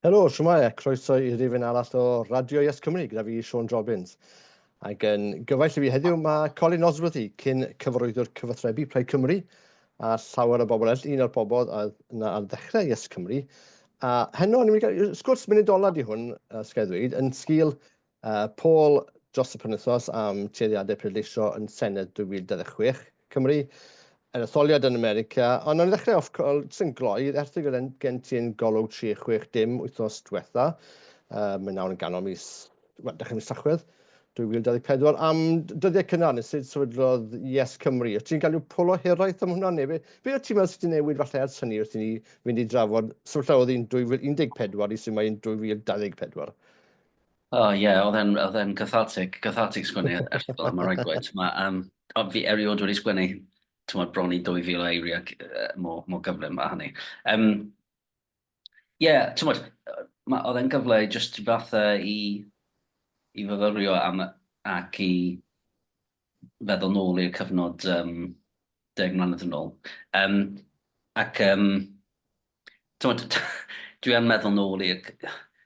Helo, shwmae, a croeso i rifyn arall o Radio Yes Cymru gyda fi, Siôn Jobbins. Ac yn gyfaill i fi heddiw mae Colin Nosworthy, cyn cyfarwyddwr cyfathrebu Plaid Cymru, a llawer o bobl eraill, un o'r bobl oedd yna ar ddechrau Yes Cymru. A heno, ni'n mynd i gael sgwrs munud ola di hwn, os gael ddweud, yn sgil Paul dros y penwythnos am tueddiadau pleidleisio yn Senedd 2026 Cymru, yr etholiad yn America, ond nawn ni ddechrau off, jyst yn gloi, erthygl gen ti yn Golwg 360 wythnos diwetha, mae nawr yn ganol mis, wel, dechrau mis Tachwedd 2024, am dyddiau cynnar neu sut sefydlodd Yes Cymru. Wyt ti'n cael rhyw pwl o hiraeth am hwnna, neu be, be wyt ti'n meddwl sydd wedi newid falle ers hynny wrth i ni fynd i drafod sefyllfa oedd hi'n 2014 i sut mae'n 2024? O oh, ie, yeah, oedd e'n oedd e'n cathartic, cathartic sgwennu erthygl, mae'n rhaid gweud. Ma, um, o, fi erioed wedi sgwennu, ti'n bron i 2000 o eiriau uh, mor, mor gyflym a hynny. Um, yeah, ti'n modd, oedd e'n gyfle just fatha i, i fyfyrio am ac i feddwl nôl i'r cyfnod um, 10 mlynedd yn ôl. Um, ac um, T'mod, dwi yn meddwl nôl i'r...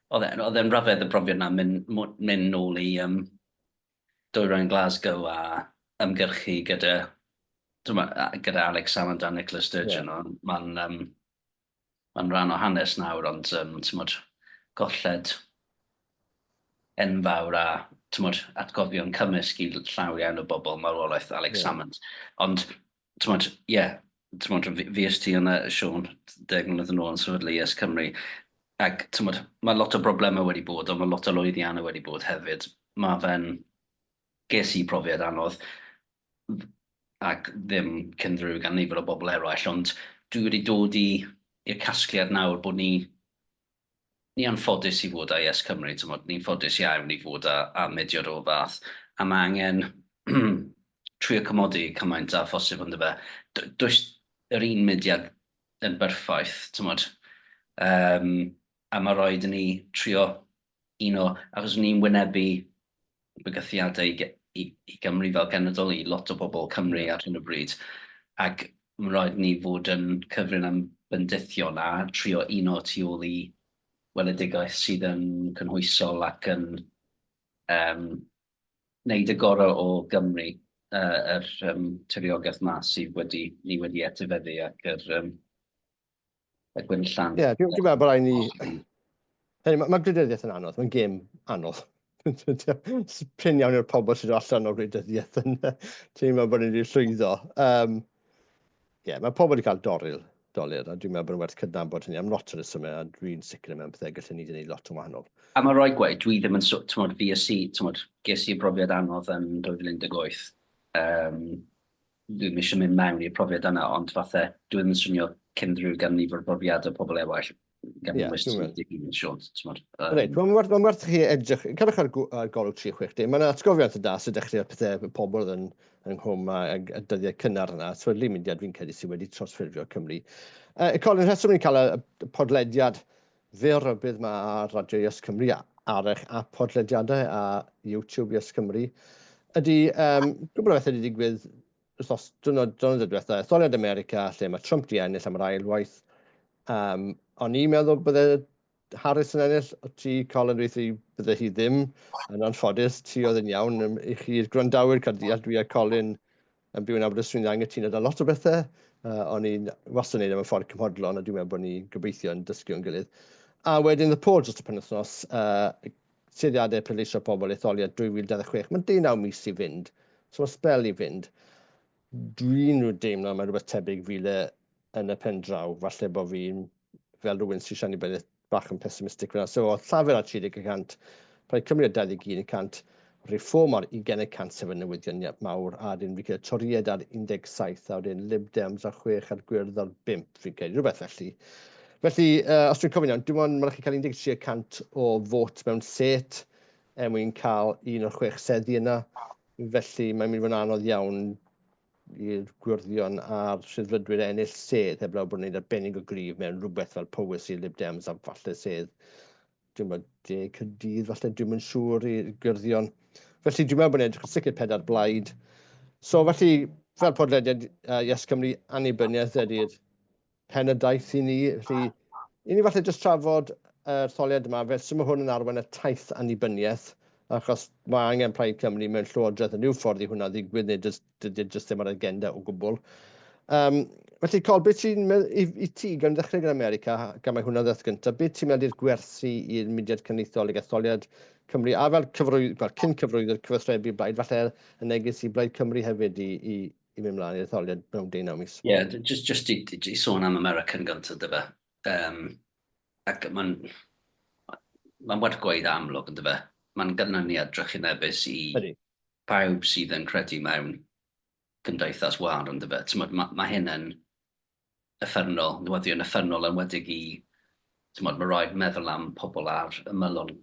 Oedd e'n oedd e'n rhyfedd y brofiad 'na, mynd mynd nôl i um, dwyrain Glasgow a ymgyrchu gyda, t'mod, gyda Alex Salmond a Nicola Sturgeon. Yeah. Mae'n um, ma rhan o hanes nawr, ond um, t'mod, golled enfawr a t'mod, atgofion cymysg i llawer iawn o bobl marwolaeth Alex yeah. Salmond. Ond t'mod, ie, yeah, t'mod, fues ti yna, Siôn, 10 mlynedd yn ôl yn sefydlu Yes Cymru, ac t'mod, mae lot o broblemau wedi bod, ond mae lot o lwyddiannau wedi bod hefyd. Mae fe'n, ges i profiad anodd, ac ddim cyn ddrwg gan nifer o bobl eraill, ond dwi wedi dod i i'r casgliad nawr bod ni ni yn ffodus i fod â Yes Cymru, t'mod, ni'n ffodus iawn i fod â, â mudiad o'r fath, a mae angen trio cymodi cymaint â phosib ond fe. Does yr un mudiad yn berffaith, t'mod, a mae rhaid i ni trio uno, achos ni'n wynebu bygythiadau i, i, i Gymru fel genedl, i lot o bobl Cymru ar hyn o bryd, ac mae'n rhaid ni fod yn cyfrin am bendithion a trio uno tu ôl i weledigaeth sydd yn cynhwysol ac yn wneud y gorau o Gymru, yr tiriogaeth 'ma sydd wedi, ni wedi etifeddu ac yr y gwinllan. Ie, yeah, dwi'n dwi meddwl bod rhaid ni... Hynny, mae ma gwleidyddiaeth yn anodd, mae'n gêm anodd. Prin iawn i'r pobl sydd allan o'r gwleidyddiaeth yn teimlo bod ni wedi llwyddo. Um, yeah, mae pobl wedi cael doril, dolir, a dwi'n meddwl bod yn werth cydnabod hynny am lot o resymau, a dwi'n sicr mewn pethau gallen ni wedi gwneud lot yn wahanol. A mae rhaid gweud, dwi ddim yn, t'mod, fi i, t'mod, ges i brofiad anodd yn 2018. Um, dwi'm eisiau mynd mewn i'r profiad yna, ond fatha, dwi ddim yn swnio cyn ddrwg gan nifer o brofiadau pobl eraill, gan yeah, wnes ti dy hun, Siôn, t'mod. Reit, mae'n werth, ma werth chi edrych, cerwch ar, ar Golwg 360, mae'n atgofion da sy'n dechrau pethau pobl yn, yng Nghwm a, a, a dyddiau cynnar yna, sefydlu mudiad fi'n credu sydd wedi trosffurfio Cymru. Colin, rheswm ni'n cael y, y podlediad fyr rybudd ma ar Radio Yes Cymru ar eich app podlediadau a YouTube Yes Cymru ydy um, gwbl o bethau wedi digwydd wythnos diwrnod, diwrnod diwetha, etholiad America lle mae Trump di ennill am yr ail waith. Um, o'n i'n meddwl bydde Harris yn ennill, o ti, Colin, dweud i bydde hi ddim. Yn anffodus, ti oedd yn iawn i chi'r gwrandawyr cael deall dwi a Colin yn byw yn Aberystwyth yn anghytuno da lot o bethau. O'n i'n wastad yn neud e mewn ffordd cymhodlon a dwi'n meddwl bod ni gobeithio yn dysgu o'n gilydd. A wedyn The Poll dros y penwythnos, tueddiadau pleidleisio pobl etholiad 2026. Mae'n 19 mis i fynd, so mae sbel i fynd. Dwi'n rhyw deimlo mae rhywbeth tebyg file yn y pen draw. Falle bod fi'n fel rhywun sy'n siarad i bach yn pessimistic fyna. So oedd Llafur ar 30%, Plaid Cymru ar 21%, Reform ar 20% sef y newyddion mawr, a wedyn fi'n credu Torïaid ar 17, a wedyn Lib Dems ar 6 a'r Gwyrdd ar 5, fi'n credu, rhywbeth felly. Felly, os dwi'n cofio'n iawn, dim ond mae'n rhaid chi cael 13% o fot mewn set er mwyn cael un o'r chwech seddi yna. Felly mae'n mynd i fod yn anodd iawn i'r Gwyrddion a'r Rhyddfrydwyr ennill sedd, heblaw bod nhw'n arbennig o gryf mewn rhywbeth fel Powys i'r Lib Dems a falle sedd, dwi'n meddwl, De Caerdydd, falle, dwi'm yn siŵr i'r Gwyrddion. Felly dwi'n meddwl bod nhw'n edrych yn sicr pedair blaid. So felly, fel podlediad Yes Cymru, annibyniaeth ydy'r pen y daith i ni. Felly, i ni falle jyst trafod yr etholiad yma, fel sut mae hwn yn arwain y taith annibyniaeth, achos mae angen Plaid Cymru mewn llywodraeth yn rhyw ffordd i hwnna ddigwydd, neu jyst, dydy e jyst ddim ar agenda o gwbl. Felly, Col, beth ti'n meddwl, i ti, gan ddechrau gyda America, gan mai hwnna ddaeth gyntaf, beth ti'n meddwl i'r gwerthu i'r mudiad cenedlaethol ag etholiad Cymru, a fel, cyfrwy, fel cyn cyfrwyddo'r cyfathrebu Blaid, falle y neges i Blaid Cymru hefyd i mynd mlaen i'r etholiad mewn 19 mis? Ie, yeah, just i sôn am America yn gyntaf, dyfe. Ac mae'n ma werth gweud amlwg, yn dyfe. Mae'n ganlyniad drychinebus i pawb sydd yn credu mewn cymdeithas wâr, yn dyfe. T'mod, ma hyn yn uffernol, newyddion uffernol, enwedig i, t'mod, mae rhaid meddwl am pobl ar ymylon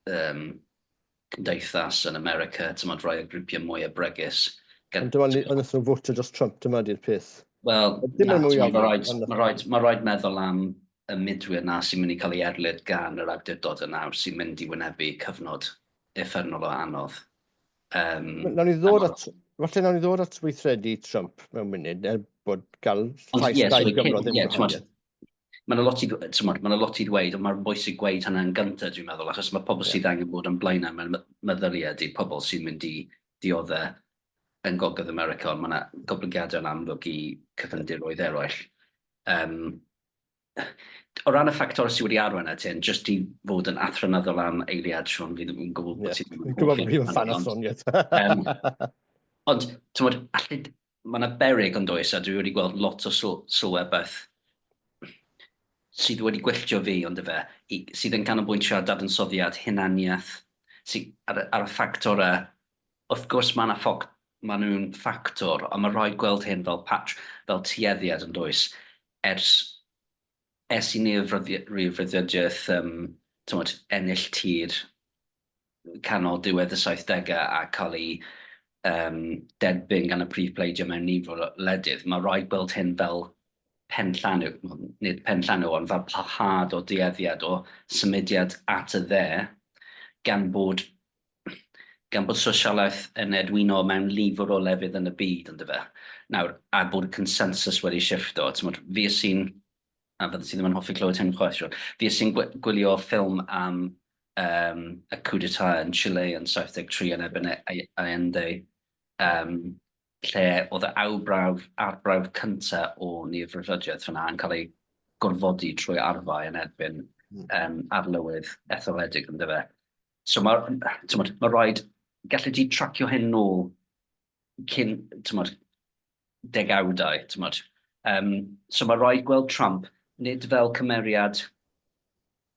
cymdeithas yn America, t'mod, rhai o grwpiau mwyaf bregus. Ond dyma, ond wnaethon nhw fotio dros Trump, dyma di'r peth. Wel, na, mae rhaid, ma rhaid, ma rhaid meddwl am y mudwyr na sy'n mynd i cael ei erlid gan yr awdurdod yna sy'n mynd i wynebu cyfnod uffernol o anodd. Nawn ni ddod at, falle nawn ni ddod at weithredu Trump mewn munud, er bod gael llais yeah, dau Gymro ddim yn gwahaniaeth. Mae yna lot i, t'mod, ma' 'na lot i ddweud, ond mae'n bwysig gweud hynny'n gyntaf, dwi'n meddwl, achos mae pobl sydd angen bod yn blaenau mewn meddyliau ydy pobl sy'n mynd i dioddau yn Gogledd America, ond mae yna goblygiadau yn amlwg i cyfandiroedd eraill. O ran y ffactorau sydd wedi arwain at hyn, jyst i fod yn athronyddol am eiliad, Siôn, fi ddim yn gwybod bod ti ddim yn gwybod bod fi'n fan athroniaeth. Ond, t'mod, allu, mae yna beryg ond oes, a dwi wedi gweld lot o sylwebaeth sydd wedi gwylltio fi, ond ife, sydd yn canolbwyntio ar dadansoddiad hunaniaeth, sydd ar y ffactorau. Wrth gwrs mae yna ffog, maen nhw'n ffactor, ond mae rhaid gweld hyn fel patch, fel tueddiad yn does, ers i ni ryddfryddiaeth t'mod, ennill tir canol diwedd y 70au a cael ei derbyn gan y prif pleidiau mewn nifer o wledydd, mae rhaid gweld hyn fel penllanw, nid penllanw, ond fel parhad o dueddiad o symudiad at y dde, gan bod sosialaeth yn edwino mewn nifer o lefydd yn y byd, ond fe. Nawr, a bod y consensus wedi shifto, t'mod, fues i'n, a fyddet ti ddim yn hoffi clywed hyn chwaith, siŵr, fues i'n gwylio ffilm am y coup d'etat yn Chile yn 73 yn erbyn Allende, lle oedd y arbrawf cyntaf o neofryddiaeth fyna yn cael ei gorfodi trwy arfau yn erbyn arlywydd etholedig, ynddo fe. So mae, t'mod, mae rhaid, gallu ti tracio hyn nôl cyn, t'mod, degawdau, t'mod. So mae rhaid gweld Trump nid fel cymeriad,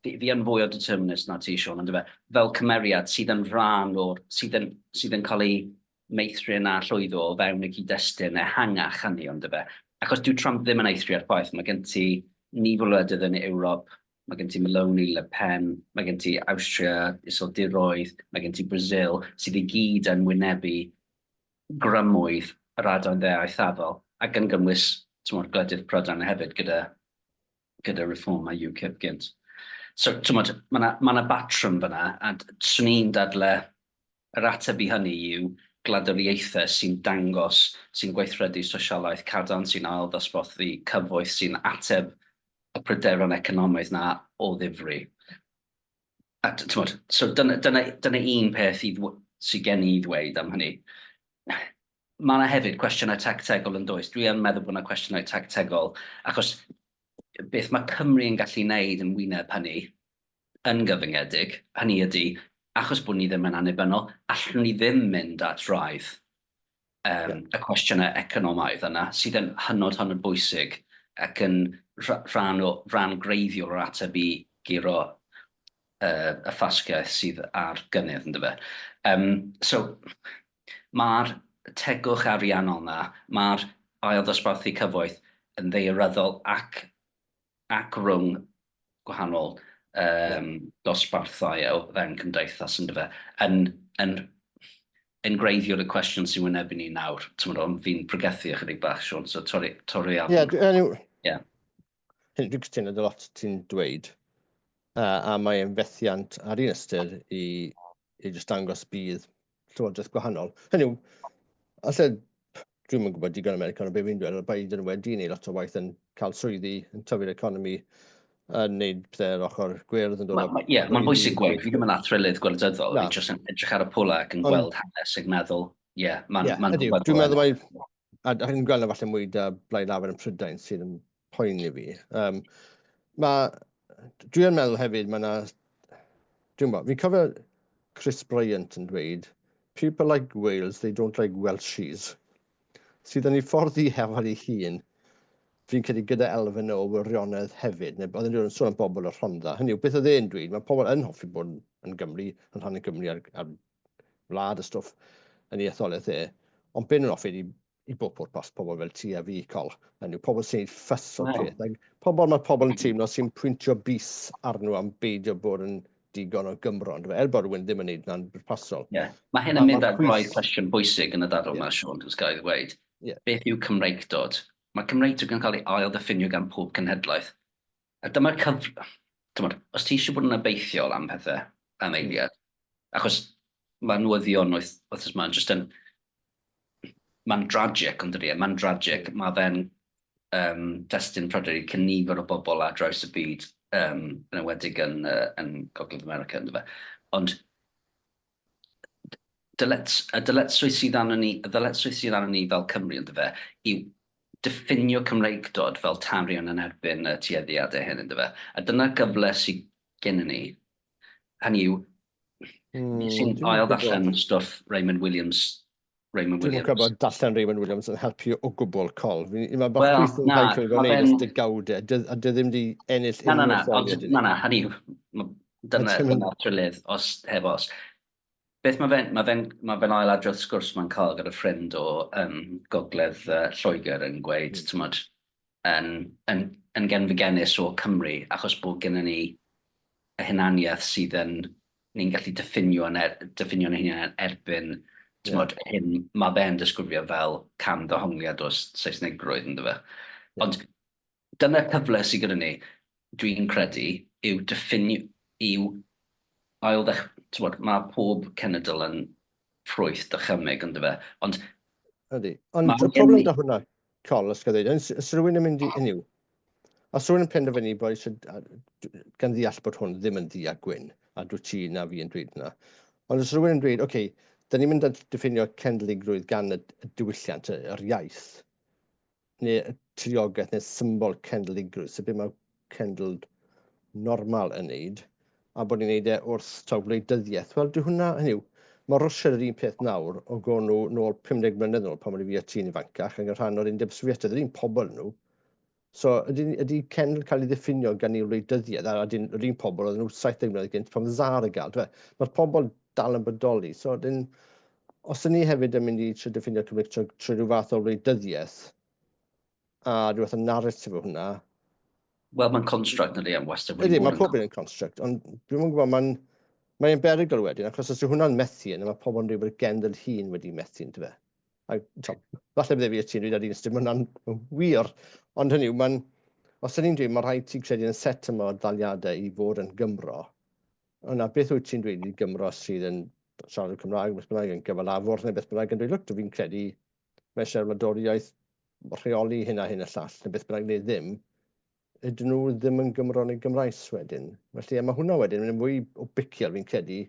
fi yn fwy o determinist na ti, Siôn, ond fe, fel cymeriad sydd yn rhan o'r, sydd yn cael ei meithrin a llwyddo o fewn y cyd-destun ehangach hynny, ond fe. Achos dyw Trump ddim yn eithriad chwaith, mae gen ti nifer o wledydd yn Ewrop, mae gen ti Meloni, Le Pen, mae gen ti Awstria, Iseldiroedd, mae gen ti Brazil, sydd i gyd yn wynebu grymoedd yr adain dde eithafol, ac yn gymwys, t'mod, gwledydd Prydain hefyd gyda Reform a UKIP gynt. So, t'mod, mae yna ma batrwm fyna, a swn i'n dadle yr ateb i hynny yw gwladwriaethau sy'n dangos, sy'n gweithredu sosialaeth cadarn, sy'n ail ddosbarthu cyfoeth, sy'n ateb y pryderon economaidd na o ddifri. A t'mod, so dyna un peth sydd gen i ddweud am hynny. Mae yna hefyd cwestiynau tactegol yn does. Dwi yn meddwl bod yna cwestiynau tactegol, achos beth mae Cymru yn gallu wneud yn wyneb hynny yn gyfyngedig, hynny ydy, achos bod ni ddim yn annibynnol, allwn ni ddim mynd at raidd y cwestiynau economaidd yna, sydd yn hynod, hynod bwysig ac yn rhan greiddiol o'r ateb i guro y ffasgiaeth sydd ar gynnydd, ynddo fe. So, mae'r tegwch ariannol na, mae'r ail ddosbarthu cyfoeth yn ddaearyddol ac rhwng gwahanol dosbarthau o fewn cymdeithas, ynddo fe, yn greiddiol y cwestiwn sy'n wynebu ni nawr. T'mod, ond fi'n pregethu ychydig bach, Siôn, so torri, torri ar. Ie, Dwi'n cytuno dy lot ti'n dweud, a mae'n fethiant ar un ystyr i jyst dangos bydd llywodraeth gwahanol. Hynny yw, alle, dwi'm yn gwybod digon American o be fi'n dweud, ond Biden wedi gwneud lot o waith yn cael swyddi, yn tyfu'r economi. yn neud pethau ar ochr gwyrdd yn dod o... Ie, mae'n bwysig gweud, fi ddim yn athrylith gwleidyddol, fi jyst yn edrych ar y pwla ac yn gweld hanes ac meddwl, ie, mae'n... Ie, ydy, dwi'n meddwl mai... A chi'n gweld na falle mwy da Blaid Lafur yn Prydain sydd yn poeni fi. Um, ma, dwi yn meddwl hefyd, mae yna... Dwi'n gwybod, fi'n cofio Chris Bryant yn dweud, people like Wales, they don't like Welshies. Sydd yn ei ffordd i hefyd ei hun, fi'n credu gyda elfen o wirionedd hefyd, neu oedd yn sôn am bobl y Rhondda. Hynny yw, beth oedd e'n dweud, mae pobl yn hoffi bod yn Gymru, yn rhan o Gymru a'r, ar wlad y stwff yn ei etholaeth e, ond be nhw'n hoffi ydi i bob pwrpas pobl fel ti a fi, Col. Hynny yw, pobl sy'n gwneud ffys o'r wow. peth. Like, pobl mae pobl yn teimlo sy'n pwyntio bys arnyn nhw am beidio bod yn digon o Gymro, ond er bod rhywun ddim yn neud na'n bwrpasol. Yeah. Mae hyn yn mynd ar braidd cwestiwn bwysig yn y dadl yma, yeah. Sean, os gael ei ddweud. Yeah. Beth yw Cymreictod? Mae Cymreictod yn cael ei ail ddiffinio gan pob cenhedlaeth. A dyma'r cyf... Tymod, os ti eisiau bod yn obeithiol am pethau, am hmm. eiliad, achos mae newyddion wythnos yma jyst yn... Mae'n dragic, ond dydy e, mae'n dragic. Hmm. Mae fe'n um, destun pryder i cynifer o bobl ar draws y byd, um, yn enwedig yn, uh, yn Gogledd America, ynddo fe. Ond dylets, y dyletswydd sydd arnon ni, y ddyletswydd sydd arnon ni fel Cymru, ynddo fe, yw diffinio Cymreictod fel tarian yn erbyn y tueddiadau hyn, ynddo fe. A dyna gyfle sydd gennym ni. Hynny yw, sy'n ail ddarllen stwff Raymond Williams Raymond Williams. Dwi'n gwybod darllen Raymond Williams yn helpu o gwbl, Col. Mae'n well, chwith yn cael ei wneud ers degawdau, a dy ddim di ennill unrhyw na, na, na, na, hynny yw, dyna, dyna trylydd, os, heb os. Beth mae fe'n ma fe ma fe ail-adrodd sgwrs mae'n cael gyda ffrind o um, Gogledd uh, Lloegr yn gweud, mm. tymod, yn, yn, yn genfigennus o Cymru, achos bod gennym ni y hunaniaeth sydd yn, ni'n gallu diffinio yn er, diffinio'n hunain erbyn, tymod, yeah. hyn mae fe'n disgrifio fel cam ddehongliad o Saesnegrwydd, ynddo fe. Yeah. Ond dyna'r cyfle sydd gyda ni, dwi'n credu, yw diffinio, yw ail ddech, tymod, mae pob cenedl yn ffrwyth dychymyg, ynddo fe. Ond Ydy. Ond y problem da hwnna, Col, os gael dweud, os rhywun yn mynd i, hynny yw, os rhywun yn penderfynu bod eisiau, gan ddeall bod hwn ddim yn ddu a gwyn, a dwi ti na fi yn dweud hwnna, ond os rhywun yn dweud, oce, okay, da ni'n mynd at diffinio cenedligrwydd gan y, y diwylliant, yr iaith, neu y triogaeth neu symbol cenedligrwydd, so beth mae cenedl normal yn neud, a bod ni'n neud e wrth taw gwleidyddiaeth. Wel, dwi hwnna, hynny yw, mae Rwsia yr un peth nawr o go nhw nôl 50 mlynedd nôl pan o'n i fi a ti'n ifancach yn rhan o'r Undeb Sofietaidd, yr un pobl nhw. So ydy, ydy cenedl cael ei ddiffinio gan ei wleidyddiaeth, a ydy'n yr un pobl oedden nhw 70 mlynedd gynt pan Tsar y gael. Mae'r pobl dal yn bodoli. So, dyn, os ydyn ni hefyd yn mynd i trio diffinio Cymreig trwy, trwy rhyw fath o wleidyddiaeth, a rhyw fath o narrative o hwnna. Wel, mae'n construct ydy am wastad. Ydy, mae pob un yn construct, ond dwi'n yn gwybod, mae'n mae'n berygl wedyn, achos os yw hwnna'n methu, yna mae pobl yn dweud bod y gendl hun wedi methu, yn dyfe. A, to, falle bydde fi a ti'n dweud ar un ystod, mae hwnna'n wir, ond hynny yw, mae'n, os ydyn ni'n dweud mae rhaid ti credu yn y set yma o ddaliadau i fod yn Gymro, yna beth wyt ti'n dweud i Gymro sydd yn siarad Cymraeg, beth bynnag, yn gyfalafwr neu beth bynnag, yn dweud, look, dwi'n credu mae eisiau'r wladwriaeth rheoli hyn a hyn y llall, neu beth bynnag neu ddim, ydyn nhw ddim yn Gymro neu Gymraes wedyn. Felly, a mae hwnna wedyn yn fwy o biciol fi'n credu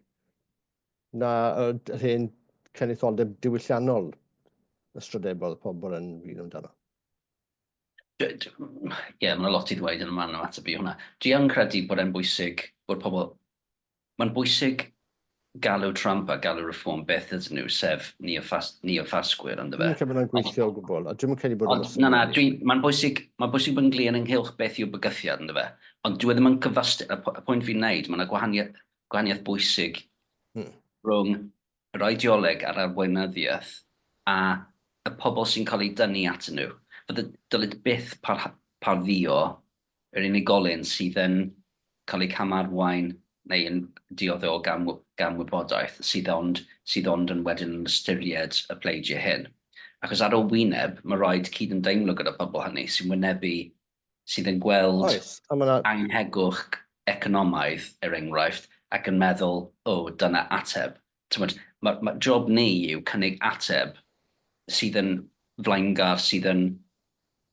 na yr hen cenedlaetholdeb diwylliannol ystrydebol pobl yn flin amdano. Ie, yeah, mae'n lot i ddweud yn y man ymateb i hwnna. Dwi yn credu bod e'n bwysig bod pobl... Mae'n bwysig galw Trump a galw Reform beth ydyn nhw, sef neo-ffasgwyr, ynddo fe? Dwi'n credu bod hwnna'n gweithio o gwbl, a dwi'm yn credu bod Ond, na, na, mae'n bwysig, mae'n bwysig bod yn glir ynghylch beth yw bygythiad, ynddo fe? Ond dwi e ddim yn cyfystyr, y pwynt fi'n neud, mae yna gwahaniaeth, gwahaniaeth bwysig rhwng yr ideoleg a'r arweinyddiaeth a y pobl sy'n cael eu dynnu atyn nhw. Fydde, dylid byth par, pardduo yr unigolyn sydd yn cael eu camarwain neu yn dioddef o gam, gamwybodaeth sydd ond, sydd ond yn wedyn yn ystyried y pleidiau hyn. Achos ar y wyneb, mae rhaid cydymdeimlo gyda pobl hynny sy'n wynebu sydd yn gweld Oes, a ma' 'na... anghegwch economaidd, er enghraifft, ac yn meddwl, o, dyna ateb. Timod, ma' ma' job ni yw cynnig ateb sydd yn flaengar, sydd yn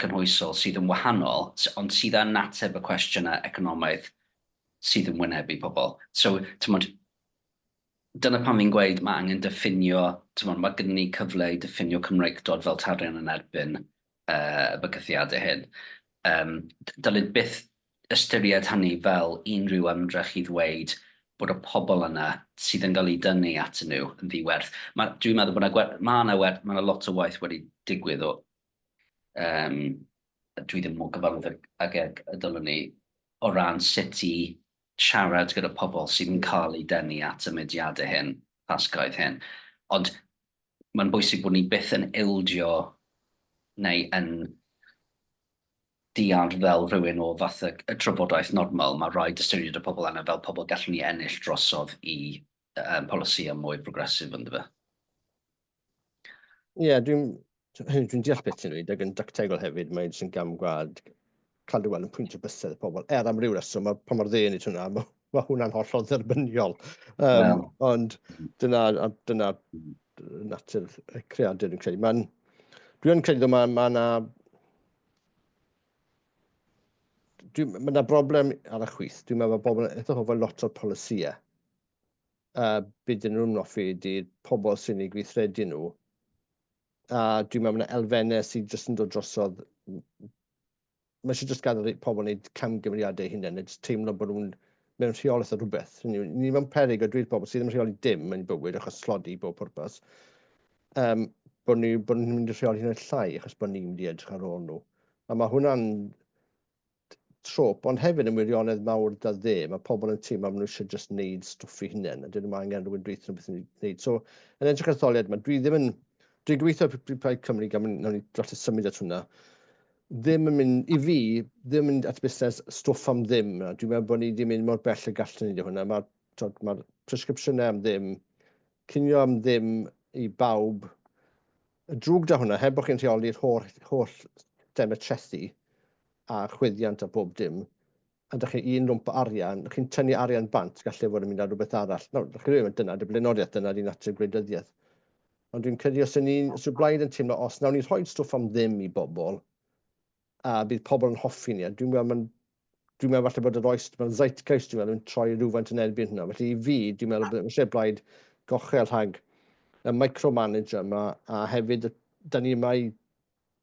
cynhwysol sydd yn wahanol, ond sydd yn ateb y cwestiynau economaidd sydd yn wynebu pobl. So, timod, dyna pam fi'n gweud mae angen diffinio, timod, mae gyda ni cyfle i diffinio Cymreictod fel tarian yn erbyn y bygythiadau hyn. Dylid byth ystyried hynny fel unrhyw ymdrech i ddweud bod y pobl yna sydd yn cael eu dynnu atyn nhw yn ddiwerth. Ma, dwi'n meddwl bod yna, ma yna, wer, ma yna lot o waith wedi digwydd o, dwi ddim mor gyfarwydd ag, ag ag y dylwn ni, o ran sut i siarad gyda pobl sydd yn cael eu denu at y mudiadau hyn, ffasgaidd hyn. Ond mae'n bwysig bod ni byth yn ildio neu yn diarddel rhywun o fath y trafodaeth normal. Mae rhaid ystyried y pobl yna fel pobl gallwn ni ennill drosodd i polisïau mwy progresif ynddo fe. Ie, yeah, dwi'n dwi deall beth ti'n dweud, ac yn dactegol hefyd, mae'n jyst yn gam gwad cael dy weld yn pwyntio bysedd y pobl. Er am ryw reswm, mae pa mor dde yn ei hwnna, mae, mae hwnna'n hollol dderbyniol. Well. Ond dyna, dyna natur y creadur dwi'n credu. Mae'n, dwi'n credu mae ma na mae yna broblem ar y chwith. Dwi'n meddwl bod bobl yn eitha hoff o lot o'r polisïau. Be dyn nhw'n hoffi ydy'r pobl sy'n eu gweithredu nhw. A dwi'n meddwl mae yna elfennau sydd jyst yn dod drosodd. Mae eisiau jyst gadael i pobl wneud camgymeriadau eu hunain, neu jyst teimlo bod nhw'n mewn rheolaeth o rhywbeth. Ni, ni mewn peryg o dweud pobl sydd ddim yn rheoli dim yn bywyd achos slodi i bob pwrpas, bod, ni, bod nhw'n mynd i rheoli hynny'n llai achos bod ni'n mynd i edrych ar ôl nhw. A mae hwnna'n trop, ond hefyd yn wirionedd mawr da dde, mae pobl yn teimlo maen nhw eisiau just wneud stwff i hunain, a dyn nhw'n angen rhywun dweud nhw beth yn wneud. So, yn edrych ar etholiad yma, dwi ddim yn... Dwi'n gobeithio Plaid Cymru, gan nawn ni falle symud at hwnna, ddim yn mynd, i fi, ddim yn mynd at busnes stwff am ddim. Dwi'n meddwl bod ni wedi mynd mor bell y gallwn ni hwnna. Mae'r mae presgripsiynau am ddim, cinio am ddim i bawb. Y drwg da hwnna, heb bod chi'n rheoli'r holl, holl systemau trethu a chwyddiant a bob dim, a dych chi un lwmp o arian, chi'n tynnu arian bant, gallai fod yn mynd ar rhywbeth arall. Nawr, chi'n dweud, dyna dy blaenoriaeth, dyna di natur gwleidyddiaeth. Ond dwi'n credu os ni'n, os yw'r blaid yn teimlo, os nawn ni rhoi stwff am ddim i bobl, a bydd pobl yn hoffi ni, a dwi'n meddwl, mae'n dwi'n meddwl falle bod yr oes, mae'r zeitgeist dwi'n meddwl yn troi rhywfaint yn erbyn hwnna. Felly i fi, dwi'n meddwl bod eisiau blaid gochel rhag y micromanager yma, a hefyd, da ni yma i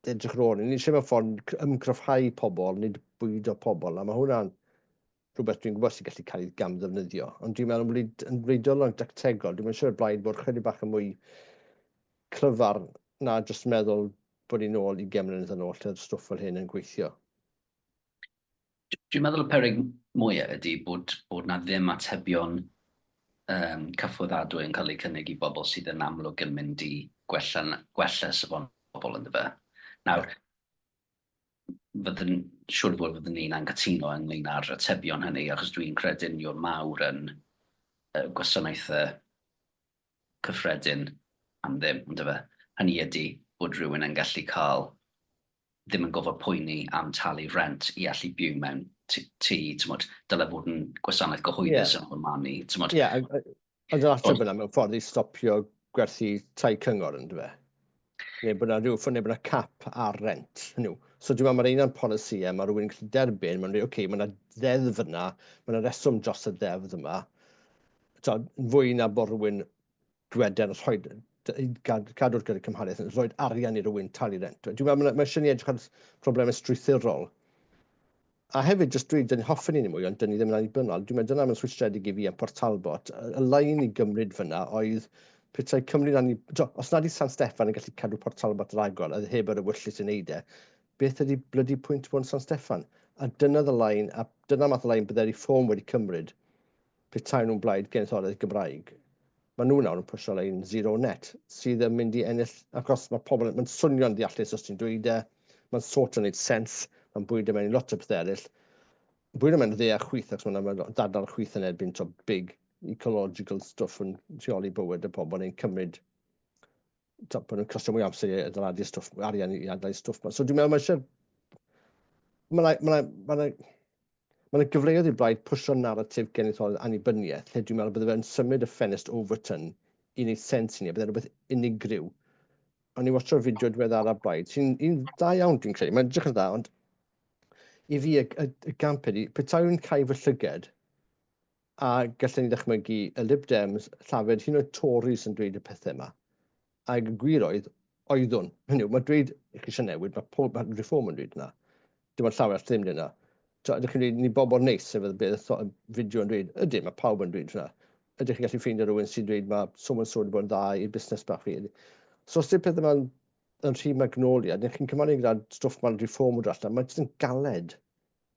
edrych ar ôl. Ni eisiau mewn ffordd ymgryfhau pobl, nid bwydo pobl, a mae hwnna'n rhywbeth dwi'n gwybod sy'n gallu cael ei gamddefnyddio. Ond dwi'n meddwl yn wleidyddol yn dactegol, dwi'n meddwl siŵr blaid bod chydig bach yn mwy clyfar na jyst meddwl bod ni'n ôl i mlynedd yn ôl lle oedd stwff fel hyn yn gweithio. Dwi'n meddwl y peryg mwyaf ydy bod, bod na ddim atebion cyffwyddadwy yn cael eu cynnig i bobl sydd yn amlwg yn mynd i gwella, gwella safon bobl ynddo fe. Nawr, fyddwn, siŵr fod fyddwn ni'n anghytuno ynglyn â'r atebion hynny, achos dwi'n credu'n yw'r mawr yn gwasanaethau cyffredin am ddim, on'd yfe? Hynny ydy bod rhywun yn gallu cael ddim yn gofod poeni am talu rent i allu byw mewn tŷ, t'mod, dyle fod yn gwasanaeth gyhoeddus yn fy marn i, t'mod. Ie, ond yr ateb yna mewn ffordd i stopio gwerthu tai cyngor yn dyfe? Neu bod yna rhyw ffordd, neu bod yna cap ar rent. Hynny yw. So dwi'n meddwl mae'r un o'r polisïau mae rhywun yn gallu derbyn, mae'n dweud, oce, okay, mae yna ddeddf yna, mae yna reswm dros y ddeddf yma. So, fwy na bod rhywun dweder rhoi, cadw'r gyda cymhariaeth, yn rhoi arian i rywun talu rent. Dwi'n meddwl mae eisiau ni edrych ar problemau strwythurol. A hefyd, jyst dweud, dyn ni hoffen ni mwy, ond dyn ni ddim yn annibynnol. Dwi'n meddwl dyna mae'n rhwystredig i fi am Port Talbot. Y lein i gymryd fyna oedd petai Cymru'n annibynnol... Os nad i San Steffan yn gallu cadw Port Talbot ar agor, a heb yr ewyllys i wneud e, beth ydy blydi pwynt bod yn San Steffan? A dyna y lein, a dyna math o lein byddai Reform wedi cymryd petai nhw'n blaid genedlaethol Gymraeg. Maen nhw nawr yn pwysio lein zero net, sydd yn mynd i ennill, achos mae pobl, mae'n swnio'n ddeallus os ti'n dweud e, mae'n sort o wneud sens, mae'n bwydo mewn i lot o pethau eraill. Bwydo mewn dde a chwith, achos mae'n ma dadl chwith yn erbyn to big ecological stuff yn rheoli bywyd y pobl neu'n cymryd to, bod nhw'n costio mwy amser i adeiladu stwff, arian i adeiladu stwff. So dwi'n meddwl mae eisiau... Mae yna ma ma ma gyfleoedd i'r blaid pwysio naratif genedlaethol annibyniaeth, lle dwi'n meddwl bydde fe'n symud y ffenest Overton i wneud sens i ni, a bydde rhywbeth unigryw. O'n i'n watcho'r fideo diweddara Blaid, sy'n un da iawn dwi'n credu, mae'n edrych yn dda, ond i fi y, y, y gamp ydy, petai nhw'n cau fy llyged, a gallen ni ddychmygu y Lib Dems, Llafur, hyn oed Tories yn dweud y pethau yma. Ac y gwir oedd, oeddwn. Hynny yw, mae dweud chi eisiau newid, mae pob, mae Reform yn dweud yna. Dim ond llawer all ddim dweud yna. Ydych chi'n dweud, ni bobl neis, sef y beth y fideo yn dweud, ydyn, mae pawb yn dweud hynna. Ydych chi'n gallu ffeindio rhywun sy'n dweud mae so and so wedi bod yn dda i'r busnes bach fi. So os ydy'r pethau yma'n yn rhy magnolia, neu chi'n cymharu gyda stwff mae'r Reform yn dod allan, mae'n jyst yn galed.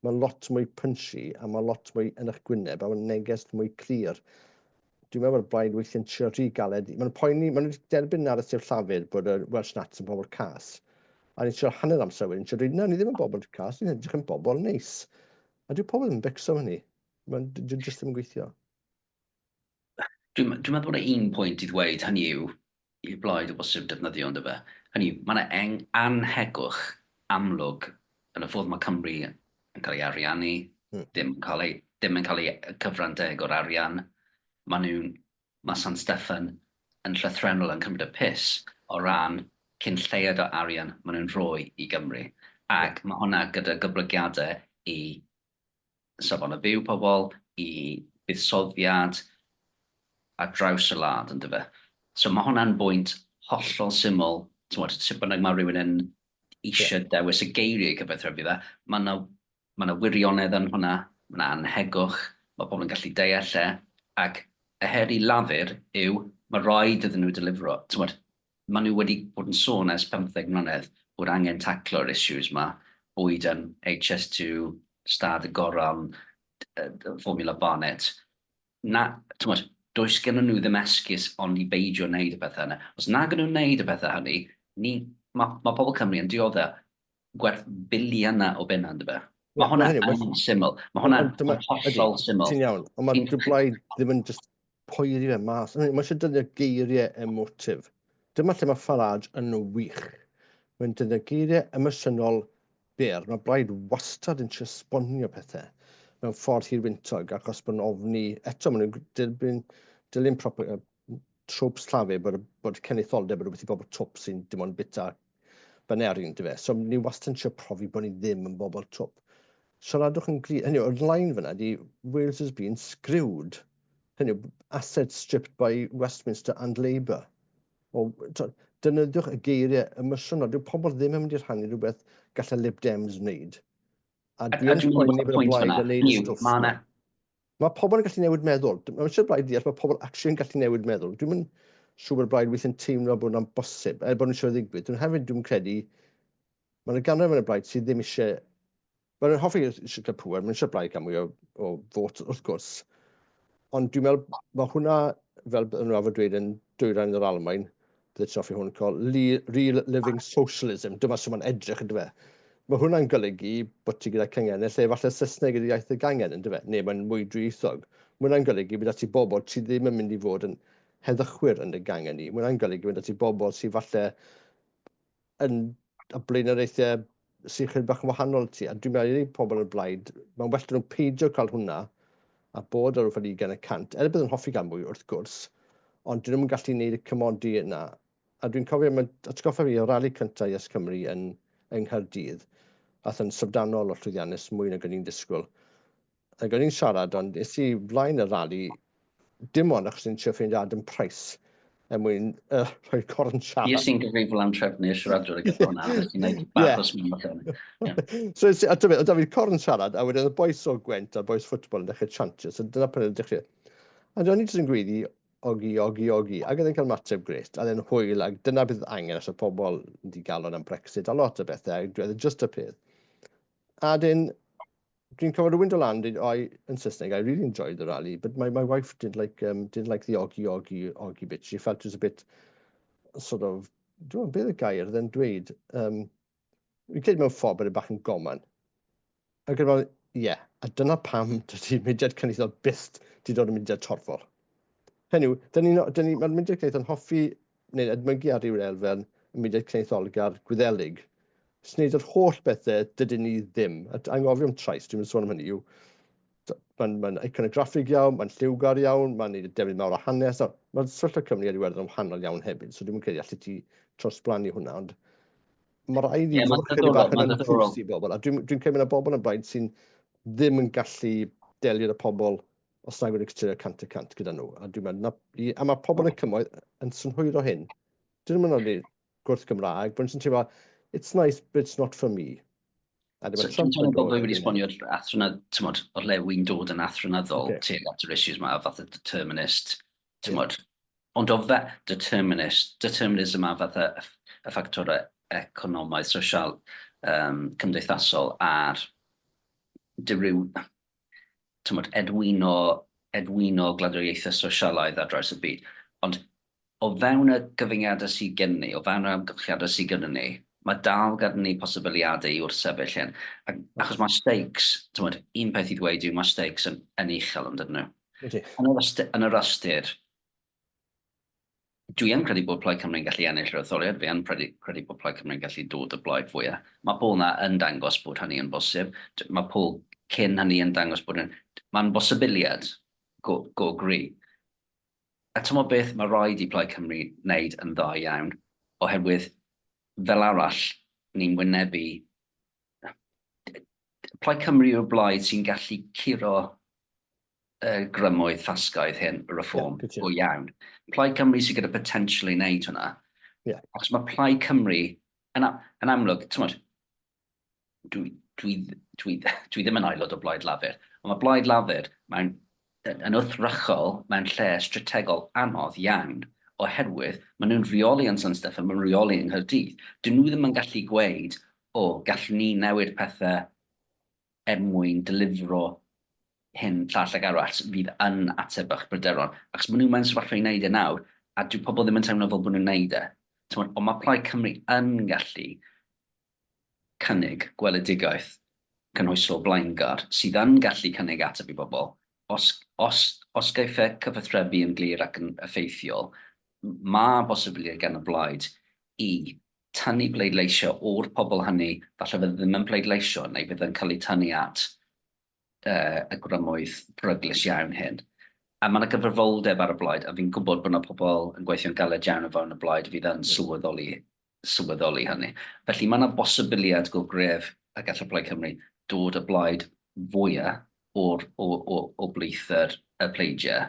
Mae'n lot mwy punchy a mae lot mwy yn eich gwyneb a mae'n neges mwy clir. Dwi'n meddwl bod y blaid weithiau'n trio rhy galed. Mae'n poeni, mae'n derbyn naratif Llafur bod y Welsh Nats yn bobl cas. A ni'n trio hanner amser wedyn, trio dweud, na, ni ddim yn bobl cas, ni'n edrych yn bobl neis. A dyw pobl ddim yn becso am hynny. Mae'n jyst ddim yn gweithio. Dwi'n dwi meddwl bod yna un pwynt i ddweud, hynny yw, i'r blaid o bosib defnyddio ynddo fe. Hynny yw, mae yna anhegwch amlwg yn y ffordd mae Cymru yn cael ei ariannu, ddim yn cael ei, ddim yn cael ei cyfran deg o'r arian. Mae nhw'n, mae San Steffan yn llythrennol yn cymryd y piss o ran cyn lleied o arian maen nhw'n rhoi i Gymru. Ac mae hwnna gyda goblygiadau i safonau byw pobl, i buddsoddiad ar draws y wlad, yn dyfe. So mae hwnna'n bwynt hollol syml, timod, sut bynnag mae rhywun yn eisiau yeah. dewis y geiriau i cyfathrebu fe, mae yna ma wirionedd yn hwnna, mae yna anhegwch, mae pobl yn gallu deall e, ac y her i Lafur yw mae rhaid iddyn nhw delifro. Timod, maen nhw wedi bod yn sôn ers 15 mlynedd bod angen taclo'r issues 'ma, bwyd yn HS2, stad y goron, Formula Barnett. Na, timod, does gennyn nhw ddim esgus ond i beidio wneud y pethau yna. Os nag ydyn nhw'n wneud y pethau hynny, ni, mae, mae pobl Cymru yn dioddef gwerth biliynau o bunna, yndyfe? Mae hwnna yn syml. Mae hwnna'n hollol syml. Ti'n iawn, ond mae'r dwblau ddim yn just poeri fe mas. Mae eisiau defnyddio geiriau emotif. Dyma lle mae Farage yn wych. Mae'n defnyddio geiriau emosiynol byr. Mae Blaid wastad yn trio esbonio pethau mewn ffordd hirwyntog achos bod nhw'n ofni, eto maen nhw'n dilyn, dilyn proper, tropes Llafur bod, bod cenedlaetholdeb yn rhywbeth i bobl twp sy'n dim ond bita baneri, yndyfe. So ni wastad yn trio profi bod ni ddim yn bobl twp. Siaradwch yn glir. Hynny yw, y line fyna di Wales has been screwed. Hynny yw, assets stripped by Westminster and Labour. O, defnyddiwch y geiriau emosiynol. Dyw pobl ddim yn mynd i rhannu rhywbeth gallai Lib Dems wneud. A dwi'n poeni bod y blaid yn neud y stwff. Mae pobl yn gallu newid meddwl. Mae eisiau blaid ddeall, mae pobl actually yn gallu newid meddwl. Dwi'n yn siŵr bod y blaid weithiau'n teimlo bod hwnna'n bosib, er bod nhw'n eisiau ddigwydd. Dwi'n hefyd, dwi'n credu, mae yna ganrif yn y blaid sydd ddim eisiau... Mae'n nhw'n hoffi eisiau cael pŵer, mae'n eisiau blaid cael mwy o, o fot, wrth gwrs. Ond dwi'n meddwl, mae hwnna, fel bydden nhw arfer dweud yn dwyrain yr Almaen, bydde ti'n hoffi hwn, called real living socialism. Dyma sut mae'n edrych, yndyfe. Mae hwnna'n golygu bod ti gyda cangennau lle falle Saesneg ydy iaith y gangen, yndyfe, neu mae'n mwy dwyieithog. Mae hwnna'n golygu bod ti bobl sydd ddim yn mynd i fod yn heddychwyr yn y gangen ni. Mae hwnna'n golygu bod ti bobl sydd falle yn a blaenoriaethau sy'n chydig bach yn wahanol ti. A dwi'n meddwl i pobl yn y blaid, mae'n well dyn nhw peidio cael hwnna a bod ar rhywbeth 20%, er bydd yn hoffi gael mwy wrth gwrs, ond dyn nhw'n gallu gwneud y cymodi yna. A dwi'n cofio, mae'n atgoffa fi o rali cyntaf Yes Cymru yn, yng Nghaerdydd, ath yn syfrdanol o llwyddiannus mwy nag o'n i'n disgwyl. Ac o'n i'n siarad, ond es i flaen y rali, dim ond achos o'n i'n trio ffeindio Adam Price er mwyn rhoi corn siarad. Fi sy'n gyfrifol am trefnu y siaradwr ar gyfer hwnna, nes i'n gwneud bach o smin allan. So, a dyma, oedd 'da fi corn siarad, a wedyn oedd y bois o Gwent a'r bois ffwtbol yn dechrau chantio, so dyna pan oedd yn dechrau. A o'n i jyst yn gweiddi, ogi, ogi, ogi, ac oedd e'n cael mateb gret, a oedd e'n hwyl, ac dyna beth angen, os oedd pobl yn digalon am Brexit, a lot o bethau, ac oedd e just y peth. A dyn, dwi'n cofio rhywun dod lan, dweud, oh, I, yn Saesneg, I really enjoyed the rally, but my, my wife didn't like, didn't like the ogi, ogi, ogi bit. She felt it was a bit sort of, dwi'n meddwl, beth y gair oedd e'n dweud? Fi'n credu mewn ffordd bod e bach yn goman. Ac yn meddwl, ie, yeah, a dyna pam dydy mudiad cenedlaethol byth di dod yn mudiad torfol. Hynny yw, dyn ni, dyn ni, mae'r mudiad cenedlaethol yn hoffi neu'n edmygu ar ryw elfen y mudiad cenedlaetholgar Gwyddelig. Sy'n neud yr holl bethau dydyn ni ddim. A anghofio am trais, dwi'n mynd sôn am hynny yw, mae'n ma iconograffig iawn, mae'n lliwgar iawn, mae'n neud y defnydd mawr o hanes. Mae'r sefyllfa Cymru ar Iwerddon yn wahanol iawn hefyd, so dwi'n credu allu ti trosblannu hwnna, ond mae rhaid i fod chydig bach yn anffwys i bobl, a dwi'n dwi credu mae yna bobl yn blaid sy'n ddim yn gallu delio â pobl os nag wedi cytuno 100% gyda nhw. A dwi'n meddwl, a mae pobl yn y cymoedd yn synhwyro hyn. Dyn nhw'n mynd gwrth Gymraeg, bod nhw'n teimlo, it's nice, but it's not for me. A so, dwi'n teimlo bod fi wedi esbonio'r athronydd, tymod, o'r le wy'n dod yn athronyddol okay. tuag at yr issues yma, fath o determinist, tymod, yeah. Ond o fe determinist, determinism a fatha y ffactorau economaidd, sosial, um, cymdeithasol a'r dyryw, tymod, edwino, edwino gwladwriaethau sosialaidd ar draws y byd. Ond o fewn y gyfyngiadau sydd gen ni, o fewn yr amgylchiadau sydd gyda ni, mae dal gyda ni posibiliadau i wrthsefyll hyn. Ac, achos mae stakes, tymod, un peth i ddweud yw mae stakes yn, yn uchel yn dydyn nhw. Yn yr, ystyr, yn yr ystyr, dwi yn credu bod Plaid Cymru'n gallu ennill yr etholiad, fi yn credu, credu bod Plaid Cymru'n gallu dod y blaid fwyaf. Mae pôl na yn dangos bod hynny yn bosib. Mae pôl cyn hynny yn dangos bod yn... Mae'n bosibiliad go, go gry. A ti'n beth mae rhaid i Plaid Cymru wneud yn dda iawn, oherwydd fel arall ni'n wynebu Plaid Cymru yw'r blaid sy'n gallu curo y grymoedd ffasgaidd hyn, y reform, yeah, go iawn. Plaid Cymru sydd gyda potential i wneud hwnna. Yeah. Achos mae Plaid Cymru, yn, yn amlwg, ti'n dwi, dwi, dwi, dwi ddim yn aelod o Blaid Lafur, ond mae Blaid Lafur mewn, yn wrthrychol mewn lle strategol anodd iawn, oherwydd maen nhw'n rheoli yn San Steffan, maen nhw'n rheoli yng Nghaerdydd. Dyn nhw ddim yn gallu gweud, o, gallwn ni newid pethau er mwyn delifro hyn, llall ac arall fydd yn ateb eich bryderon. Achos maen nhw mewn sefyllfa i wneud e nawr, a dyw pobl ddim yn teimlo fel bod nhw'n wneud e. Ond mae Plaid Cymru yn gallu cynnig gweledigaeth cynhwysol blaengar sydd yn gallu cynnig ateb i bobl. Os, os, os gaiff e cyfathrebu yn glir ac yn effeithiol, mae bosibiliad gan y blaid i tynnu bleidleisio o'r pobl hynny, falle fydd ddim yn pleidleisio neu fydd yn cael eu tynnu at uh, y grymoedd peryglus iawn hyn. A mae yna gyfrifoldeb ar y blaid, a fi'n gwybod bod yna pobl yn gweithio'n galed iawn o fewn y blaid fydd yn sylweddoli, sylweddoli hynny. Felly mae yna bosibiliad go gref y gall y Plaid Cymru dod y blaid fwyaf o'r, o, o, o blith yr, y pleidiau.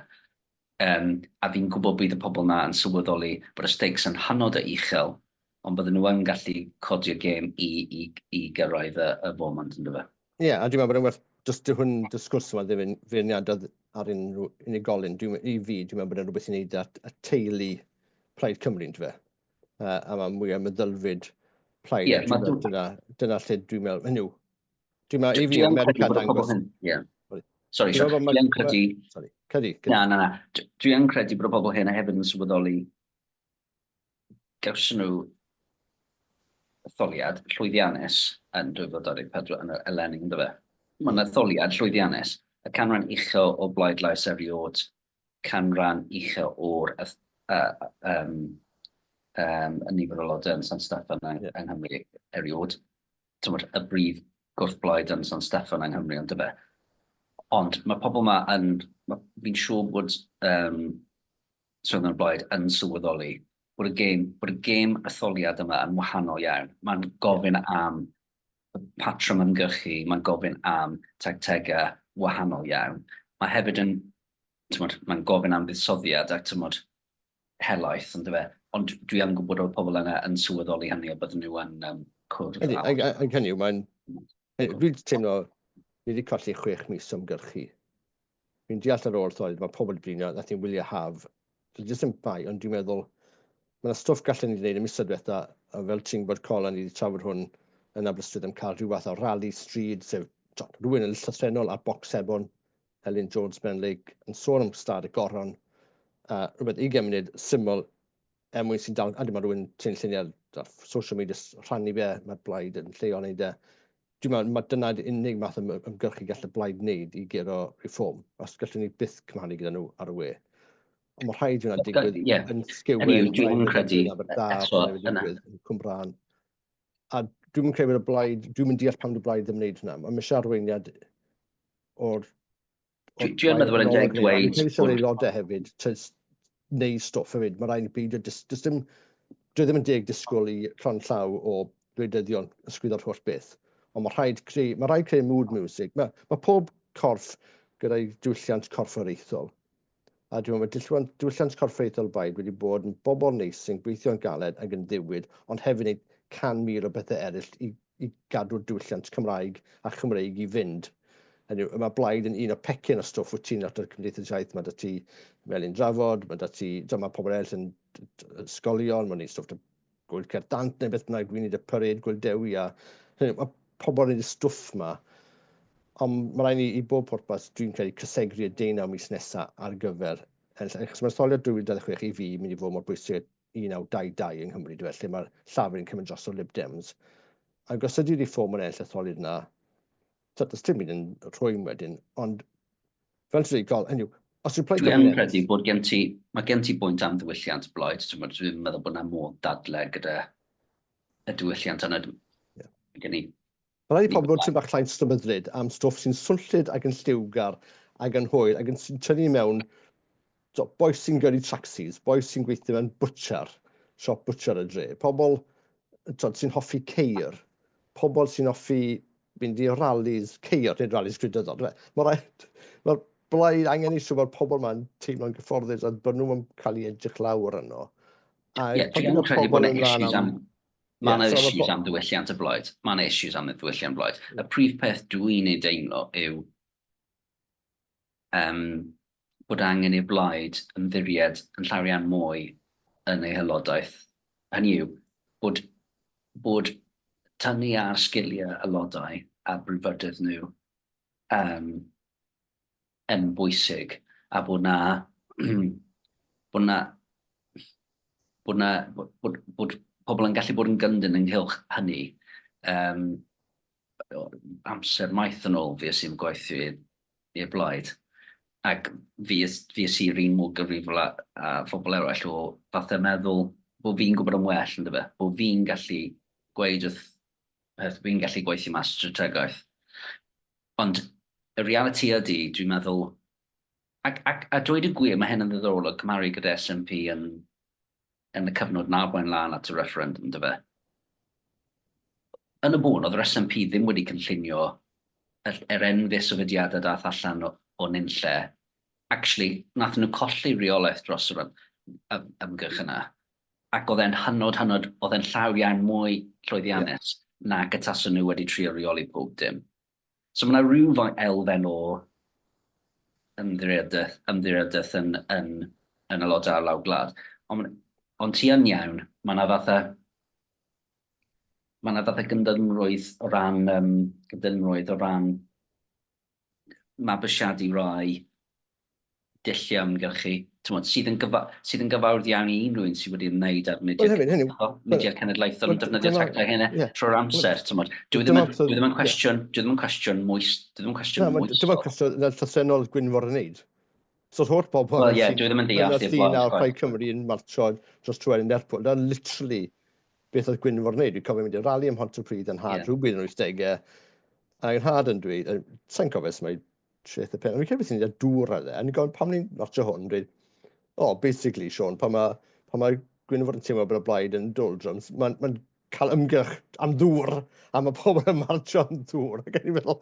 Um, a fi'n gwybod bydd y pobl na yn sylweddoli bod y stakes yn hynod o uchel, ond bydden nhw yn gallu codi'r gêm i, i, i gyrraedd y, y foment, yn dyfe? Ie, yeah, a dwi'n meddwl bod yn werth, just dyw hwn, dy sgwrs yma ddim yn feirniadol ar unrhyw unigolyn. Dwi'n, I fi, dwi'n meddwl bod yn rhywbeth i wneud at y teulu Plaid Cymru, yn dyfe? Uh, a mae mwy o meddylfryd Plaid. Yeah, ma dyna, dyna lle dwi'n meddwl, hynny yw, dwi'n meddwl, i fi, America dangos... Ie. Sorry, Sean, dwi'n credu... Sorry, credu. Na, na, na. Dwi'n credu bod y bobl hyn hefyd yn sylweddoli gawson nhw etholiad llwyddiannus yn 2024 yn eleni, ynddo fe? Mae'n etholiad llwyddiannus. Y canran uchel o bleidlais erioed, canran uchel o'r uh, um, um, y nifer o aelodau yn San Steffan yng, yeah. yng Nghymru erioed. Tymod, y brif gwrthblaid yn San Steffan yng Nghymru, ond fe. Ond mae pobl yma yn... Fi'n siŵr bod um, Swyddfa'r Blaid yn sylweddoli bod y gêm, bod y gêm etholiad yma yn wahanol iawn. Mae'n gofyn am patrwm ymgyrchu, mae'n gofyn am tactegau wahanol iawn. Mae hefyd yn, tymod, mae'n gofyn am fuddsoddiad ac tymod, helaeth, ond fe. Ond dwi yn gwybod o'r pobl yna yn sylweddoli hynny a bydden nhw yn um, cwrdd. Ydy, ac hynny yw, mae'n... Dwi'n teimlo, ni wedi colli chwech mis ymgyrchu. Fi'n deall ar ôl etholiad, mae pobl wedi blino, nath ni'n wylio haf. Dwi jyst yn bai, ond dwi'n meddwl, mae yna stwff gallen ni wneud y misoedd diwetha, a fel ti'n gwybod, Colin, ni wedi trafod hwn yn Aberystwyth am cael rhyw fath o rali stryd, sef rhywun yn llythrennol ar bocs sebon, Elin Jones Ben Lake, yn sôn am stad y goron, a rhywbeth 20 munud syml er mwyn sy'n dal, a dim ond rhywun tynnu lluniau ar social media, rhannu fe, mae'r blaid yn lleol wneud e. Dwi'n meddwl, mae dyna'r unig math o ymgyrchu gall y blaid wneud i guro reform, os gallwn ni byth cymharu gyda nhw ar y we. Ond mae rhaid i hwnna digwydd yeah. yn Sgiwen, dwi'n credu, yn Aberdâr, digwydd yn Cwmbrân. A dwi'n credu bod y blaid, dwi'n mynd deall pam dy blaid ddim wneud hwnna. Mae eisiau arweiniad o'r Dwi yn meddwl bod e'n deg dweud... Dwi'n credu aelodau hefyd, neu stwff hefyd, mae rhaid i beidio, does dim... Dwi ddim yn deg disgwyl i llond llaw o gwleidyddion ysgwyddo'r holl beth, ond mae rhaid creu, mae rhaid creu mood music. Mae, mae pob corff gyda'i diwylliant corfforaethol. A dwi'n meddwl mae diwylliant, diwylliant corfforaethol Blaid wedi bod yn bobl neis sy'n gweithio'n galed ac yn ddiwyd, ond hefyd wneud 100,000 o bethau eraill i, i gadw'r diwylliant Cymraeg a Chymreig i fynd. Hynny yw, mae Blaid yn un o pecyn o stwff wyt ti'n lot o'r Cymdeithas Iaith, mae 'da ti Melin Drafod, mae 'da ti, mae pobl eraill yn ysgolion, mae'n neud stwff 'da Gwyl Cerdd Dant neu beth bynnag, dwi'n neud y parade Gwyl Dewi a hynny, mae pobl yn neud y stwff ma. Ond mae rhaid ni i bob pwrpas, dwi'n credu, cysegru y deunaw mis nesaf ar gyfer, achos mae'r etholiad 2026 i fi mynd i fod mor bwysig 1922 yng Nghymru, dwi'n lle mae'r Llafur yn cymryd dros o Lib Dems. Ac os ydy Reform yn ennill etholiad yna, does dim byd yn rhwym wedyn, ond fel ti'n dweud, gol, hynny yw, os yw'r Plaid Dwi yn credu bod gen ti, mae gen ti bwynt am ddiwylliant Blaid, dwi'n meddwl bod yna modd dadle gyda y diwylliant yna. Yeah. Gen i. Mae rhaid i pobl fod tipyn bach llai stymyddlyd am stwff sy'n swnllyd ac yn lliwgar ac yn hwyl ac yn sy'n tynnu mewn so, bois sy'n gyrru taxis, bois sy'n gweithio mewn butcher, siop butcher y dre, pobl sy'n hoffi ceir, pobl sy'n hoffi mynd i rallies ceir, nid rallies gwleidyddol. Mae rhaid, mae'r blaid angen i siŵr bod pobl ma'n teimlo'n gyfforddus a bod nhw'n cael ei edrych lawr yno. A yeah, dwi'n credu bod yna issues am... Mae yna yeah, issues am ddiwylliant y blaid. Mae yna issues am ddiwylliant y blaid. Y prif peth dwi'n ei deimlo yw um, bod angen i'r blaid ymddiried yn llawer iawn mwy yn ei haelodaeth. Hynny yw, bod, bod tynnu ar sgiliau aelodau a brwdfrydedd nhw um, yn bwysig, a bod na, bod na, bod na, bod, bod, bod pobl yn gallu bod yn gyndyn ynghylch hynny. Um, amser maith yn ôl fues i'n gweithio i'r Blaid, ac fues, fues i'r un mor gyfrifol â, â phobl eraill o fatha meddwl bod fi'n gwybod yn well, yndyfe, bod fi'n gallu gweud wrth peth, fi'n gallu gweithio mas strategaeth. Ond y realiti ydy, dwi'n meddwl, ac, ac, a dweud y gwir, mae hyn yn ddiddorol o cymharu gyda SNP yn, yn y cyfnod na arwain lan at y referendum, yndyfe. Yn y bôn, oedd yr SNP ddim wedi cynllunio yr, yr enfys o fudiadau dath allan o, o nunlle. Actually, nath nhw colli reolaeth dros yr ymgyrch yna. Ac oedd e'n hynod, hynod, oedd e'n llawer iawn mwy llwyddiannus yeah. nag y tasen nhw wedi trio reoli pob dim. So mae yna rhyw elfen o ymddiriedaeth, ymddiriedaeth yn, yn, yn aelodau ar lawr gwlad. Ond, ond ti yn iawn, mae yna fatha, mae yna fatha gyndynrwydd o ran, um, gyndynrwydd o ran mabwysiadu rai dulliau ymgyrchu, t'mod, sydd yn gyfa sydd yn gyfarwydd iawn i unrhyw un sydd wedi ymwneud â'r mudiad, well, hefyd, mudiad cenedlaethol yn defnyddio tactau hynny yeah. trwy'r amser, t'mod. Dwi ddim yn, dwi ddim yn cwestiwn, dwi ddim yn cwestiwn mwys, dwi ddim yn cwestiwn mwys. Dyma'r cwestiwn na llythrennol Gwynfor yn neud. So'r holl bobl well, yeah, dwi ddim yn deall i'r blaen. Ar Plaid Cymru yn marcho dros Tywelyn Lerpwl. Na literally beth oedd Gwynfor yn neud. Dwi'n cofio mynd i'r rali ym Mhontypridd yn nhad yeah. rhywbryd yn yr 80au. Ac yn nhad yn dweud, sa'n cofio os mae treth y pen. Fi'n credu beth sy'n neud dŵr ar e. A ni'n gofyn pam ni'n marcho hwn, dweud, oh, basically, Sean, pan mae, pan mae Gwynfor yn teimlo bod y blaid yn doldrums, mae'n ma cael ymgyrch am ddŵr, a mae pobl yn marcho am ddŵr. Ac o'n i'n meddwl,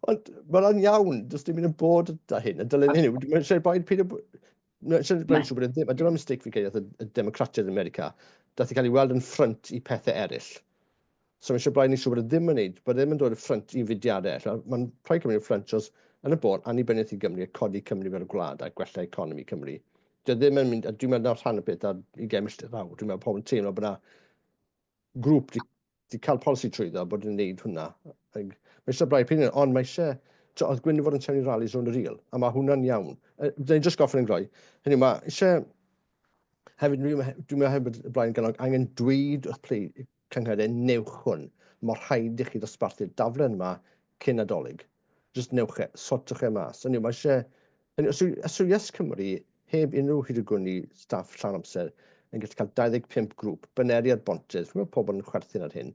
ond mae'n iawn, does dim un yn bod da hyn, a dylen hyn. Mae'n eisiau blaid peidio... Mae'n eisiau blaid siŵr bod e ddim, a dyma'r mistake fi'n credu, y democratiaid yn America, dath i cael ei weld yn ffrynt i pethau eraill. So mae eisiau blaen i siŵr bod e ddim yn neud, bod e ddim yn dod y ffrynt i fudiadau eraill. Mae'n rhaid cymryd y ffrynt os yn y bôn annibyniaeth i Gymru a codi Cymru fel gwlad a gwella economi Cymru. Dyw e ddim yn mynd, a dwi'n meddwl na'r rhan o beth ar 20 milltir awr, dwi'n meddwl pobl yn teimlo bod yna grŵp di, di cael polisi trwyddo bod yn neud hwnna. Mae eisiau blaid pyn, ond mae eisiau, oedd Gwynfor yn trefnu rallies rownd y rîl, a mae hwnna'n iawn. Dyn ni'n just goffin yn gloi. Hynny, mae eisiau, hefyd, dwi'n meddwl hefyd bod y blaen ganolog angen dweud wrth cynghrair newch hwn. Mae rhaid i chi ddosbarthu'r daflen yma cyn Nadolig. Just newch e, sortwch e mas. Hynny yw, mae eisiau... Hynny, os yw, os yw Yes Cymru heb unrhyw hyd y gwni staff llawn amser yn gallu cael 25 grŵp, baneri ar bontydd, fi'n meddwl pobl yn chwerthin ar hyn.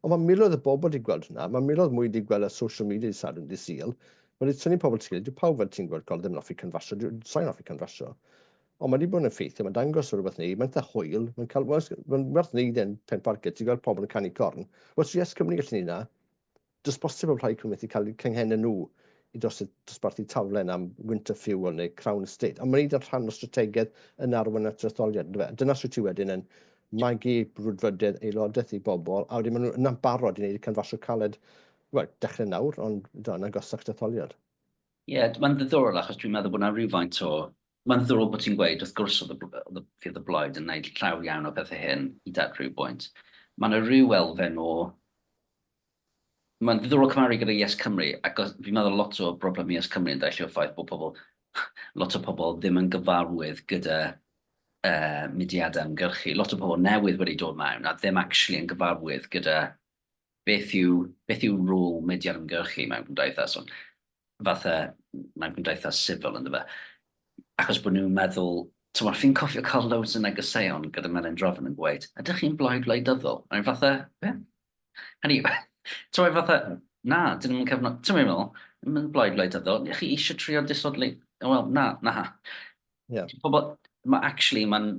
Ond mae miloedd o bobl wedi gweld hwnna, mae miloedd mwy wedi gweld ar social media i Sadwrn dydd Sul. Mae wedi tynnu pobl at ei gilydd, dyw pawb fel ti'n gweld, Col, ddim yn hoffi cynfasio, sa'n hoffi cynfasio. Ond mae wedi bod yn effeithio, mae'n dangos rhywbeth wneud, mae'n eitha hwyl, mae'n cael, mae'n werth wneud e'n pen parcio, ti'n gweld pobl yn canu corn. Wel, os Yes Cymru gallu neud na, does bosib bod rhai Cymru methu cael eu canghennau nhw i dros dosbarthu taflen am Winter Fuel neu Crown Estate. Ond mae'n neud yn rhan o strategaeth yn arwain at yr etholiad. Yndyfe? Dyna sut ti wedyn yn magu brwdfrydedd aelodaeth i bobl, a wedyn maen nhw yna'n barod i wneud y canfasio caled, wel, dechrau nawr, ond do, yn agosach at etholiad. Ie, yeah, mae'n ddiddorol achos dwi'n meddwl bod yna rhywfaint o... Mae'n ddiddorol bod ti'n gweud, wrth gwrs oedd y, oedd y blaid yn gwneud llawer iawn o bethau hyn i dat rhyw bwynt. Mae yna rhyw elfen o Mae'n ddiddorol cymharu gyda Yes Cymru, ac fi'n meddwl lot o broblem Yes Cymru yn deillio o'r ffaith bod pobl, lot o pobl ddim yn gyfarwydd gyda mudiadau ymgyrchu. Lot o pobl newydd wedi dod mewn a ddim actually yn gyfarwydd gyda beth yw, beth yw rôl mudiad ymgyrchu mewn cymdeithas, ond fatha mewn cymdeithas sifil ynddo fe. Achos bod nhw'n meddwl, ti'n fi'n cofio cael loads o negeseuon gyda Melin Drofn yn gweud, ydych chi'n blaid wleidyddol? A i'n fatha, be? Hynny, ti'n meddwl fatha, na, dyn nhw'n cefnog, ti'n meddwl, ddim yn blaid wleidyddol, chi eisiau trio disodli, wel, na, na. Yeah. Pobl, ma, actually, mae'n,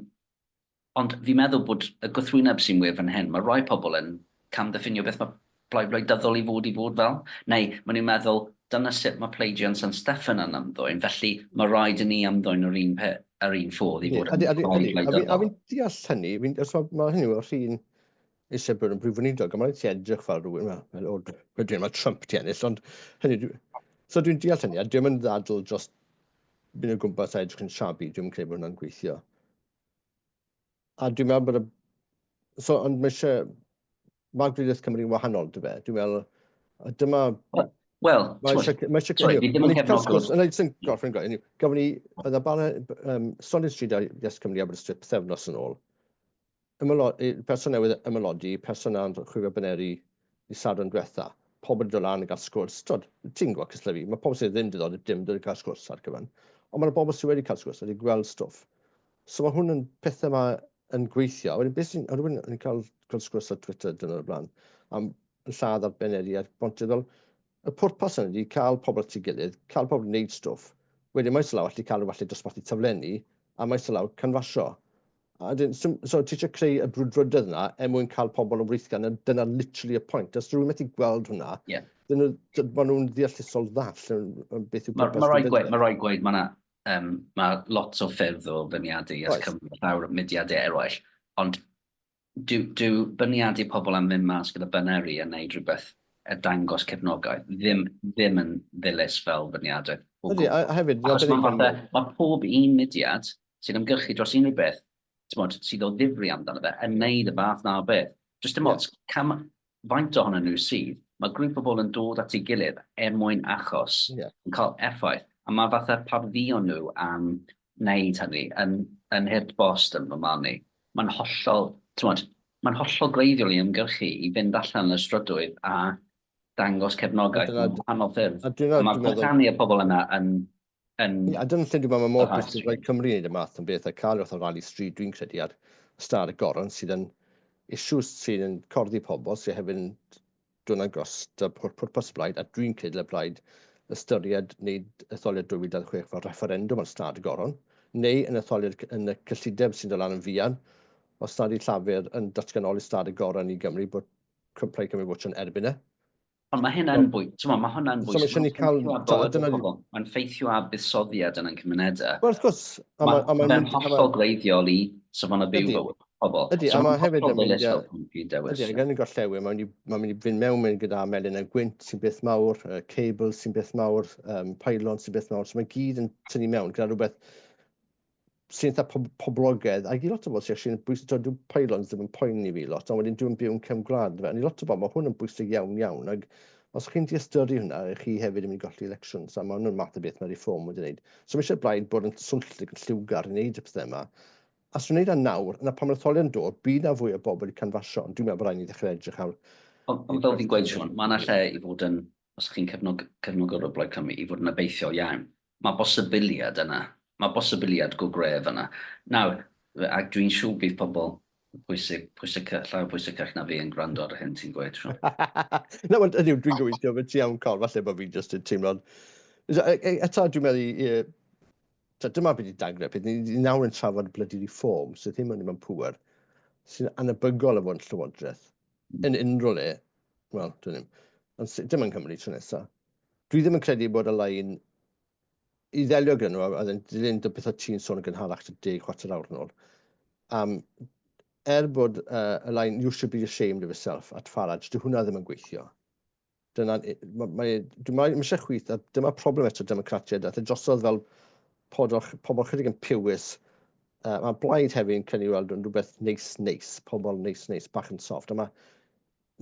ond fi'n meddwl bod y gwrthwyneb sy'n wir fan hyn, mae rai pobl yn camddiffinio beth mae blaid wleidyddol i fod i fod fel, neu maen nhw'n meddwl, dyna sut mae pleidiau yn San Steffan yn ymddwyn, felly mae rhaid i ni ymddwyn yr un, pe, yr un ffordd i fod yn blaid wleidyddol. A fi'n deall hynny, fi'n, mae hynny o'r un eisiau bod yn brif weinidog, a mae'n rhaid ti edrych fel rhywun, wel, o, wedyn mae Trump ti ennill, ond hynny, so dwi'n deall hynny, a dwi'n mynd ddadl dros mynd o gwmpas a edrych yn shabby, dwi'n credu bod hwnna'n gweithio. A dwi'n meddwl bod y... So, ond mae eisiau... Mae gwleidyddiaeth Cymru'n wahanol, dy fe? Dwi'n meddwl, dyma... Wel, mae eisiau... Mae eisiau... Sorry, fi ddim yn cefnogwr. Yna, jyst yn gorffen gwaith. Gafon ni, oedd y bara, Stondin Street a Yes Cymru Aberystwyth pythefnos yn ôl. Ymylodi, person newydd ymylodi, person na'n chwifio baneri i Sadwrn diwetha. Pobl yn dod lan yn cael sgwrs. Tod, ti'n gwybod cysla fi, mae pobl sydd ddim wedi dod, dim dod i cael sgwrs ar gyfan. Ond mae'r bobl sydd wedi cael sgwrs, wedi gweld stwff. So mae hwn yn pethau yma yn gweithio. A wedyn beth sy'n... Rwy'n yn cael, cael sgwrs ar Twitter dyn o'r blaen, am lladd ar beneri a'r bontydd. Wel, y pwrpas yna ydy cael pobl at ei gilydd, cael pobl yn gwneud stwff. Wedyn maes o law allu cael nhw falle dosbarthu taflenni, a maes o law canfasio. A dyn, so, so ti eisiau creu y brwdfrydedd yna er mwyn cael pobl yn weithgar, dyna literally y pwynt. Os rhywun methu gweld hwnna, yeah. dyn nhw, maen nhw'n ddeallusol ddall yn beth yw pwrpas. Mae rhaid gweud, ma rhaid gweud, mae um, ma lot o ffyrdd o fyniadu as Cymru, llawer o mudiadau eraill, ond dyw, dyw byniadu pobl am fynd mas gyda baneri a wneud rhywbeth a dangos cefnogaeth ddim, ddim yn ddilys fel fyniadau. Ydy, a hefyd... Achos mae fatha, mae pob un mudiad sy'n ymgyrchu dros unrhyw beth, t'mod, sydd o ddifri amdano fe, yn neud y fath na o beth. Does dim ots yeah. cam, faint ohonyn nhw sydd, mae grŵp o bobl yn dod at ei gilydd er mwyn achos, yeah. yn cael effaith, a mae fatha pardduo nhw am wneud hynny yn, yn hurt bost yn fy marn i. Mae'n hollol, t'mod, mae'n hollol greiddiol i ymgyrchu, i fynd allan yn y strydoedd a dangos cefnogaeth mewn wahanol ffyrdd. A dwi'n meddwl... Mae rhannu y pobl yna yn yn... Ie, a dyna lle dwi'n meddwl mae mor bwysig rhoi Cymru i wneud y math yn beth a cael fath o rally street dwi'n credu ar stad y goron sydd yn issues sydd yn corddi pobl sydd hefyd yn dod yn agos dy pwrpas y blaid a dwi'n credu y blaid ystyried wneud etholiad 2026 fel refferendwm ar stad y goron neu yn etholiad yn y cyllideb sy'n dod lan yn fuan os nad yw Llafur yn datganoli stad y goron i Gymru bod Plaid Cymru votio'n erbyn e. Ond mae hynna'n bwy... Ti'n mae hwnna'n bwysig. So mae eisiau ni cael... Dyna... Mae'n ffeithio ar buddsoddiad yn ein cymunedau. Wel, wrth gwrs. Mae'n hollol greiddiol i safonau byw bywyd pobl. Ydy, a mae hefyd yn mynd... Ydy, gan y gorllewin, mae'n mynd i fynd mewn mynd gyda melyn a gwynt sy'n beth mawr, cable sy'n beth mawr, pylon sy'n beth mawr. So mae gyd yn tynnu mewn gyda rhywbeth sy'n eitha pob poblogaidd, ac i lot o bobl sy'n actually yn bwysig, dyw pylons ddim yn poeni fi lot, ond wedyn dwi'n byw yn cefn gwlad, fe, ond i lot o bobl, mae hwn yn bwysig iawn iawn, ac os chi'n diystyru hwnna, chi hefyd yn mynd i golli elections, a mae hwn yn math o beth mae reform wedi wneud. So mae eisiau blaid bod yn swnllyd, yn lliwgar i wneud y pethau yma. A os nhw'n wneud e nawr, yna pan mae'r etholiad yn dod, bydd na fwy o bobl i canfasio, ond dwi'n meddwl bod rhaid ni ddechrau edrych ar... Ond on fel fi'n gweud, Siôn, mae yna lle i fod yn, os chi'n cefnog, cefnogwr o Blaid Cymru, i fod yn obeithiol iawn. Mae bosibiliad yna. Mae bosibiliad go gref yna. Nawr, ac dwi'n siŵr bydd pobl pwysig, pwysig, llawer pwysicach na fi yn gwrando ar hyn ti'n gweud, Siôn. Na, wel, ydyw, dwi'n gobeithio bod ti iawn, Carl, falle bod fi'n just yn teimlo'n... E, e, eto, dwi'n meddwl, So, dyma beth i dagre, peth ni, ni nawr yn trafod bloody reform sydd ddim yn mewn pŵer, sy'n anebygol o fod yn llywodraeth. Yn unrhyw le, wel, dyn ddim. Ond dim yn Cymru tro nesaf. Dwi ddim yn credu bod y lein i ddelio gyda nhw, a dilyn dy beth o ti'n sôn yn gynharach dy deg chwarter awr yn ôl, um, er bod y lein "you should be ashamed of yourself" at Farage, dyw hwnna ddim yn gweithio. Dyna, mae, mae, mae, mae eisiau chwith, a dyma problem eto democratiaid, aeth e drosodd fel pobl, pobl chydig yn piwis. Mae blaid hefyd yn cynnig weld yn rhywbeth neis neis, pobl neis neis, bach yn soft. A mae,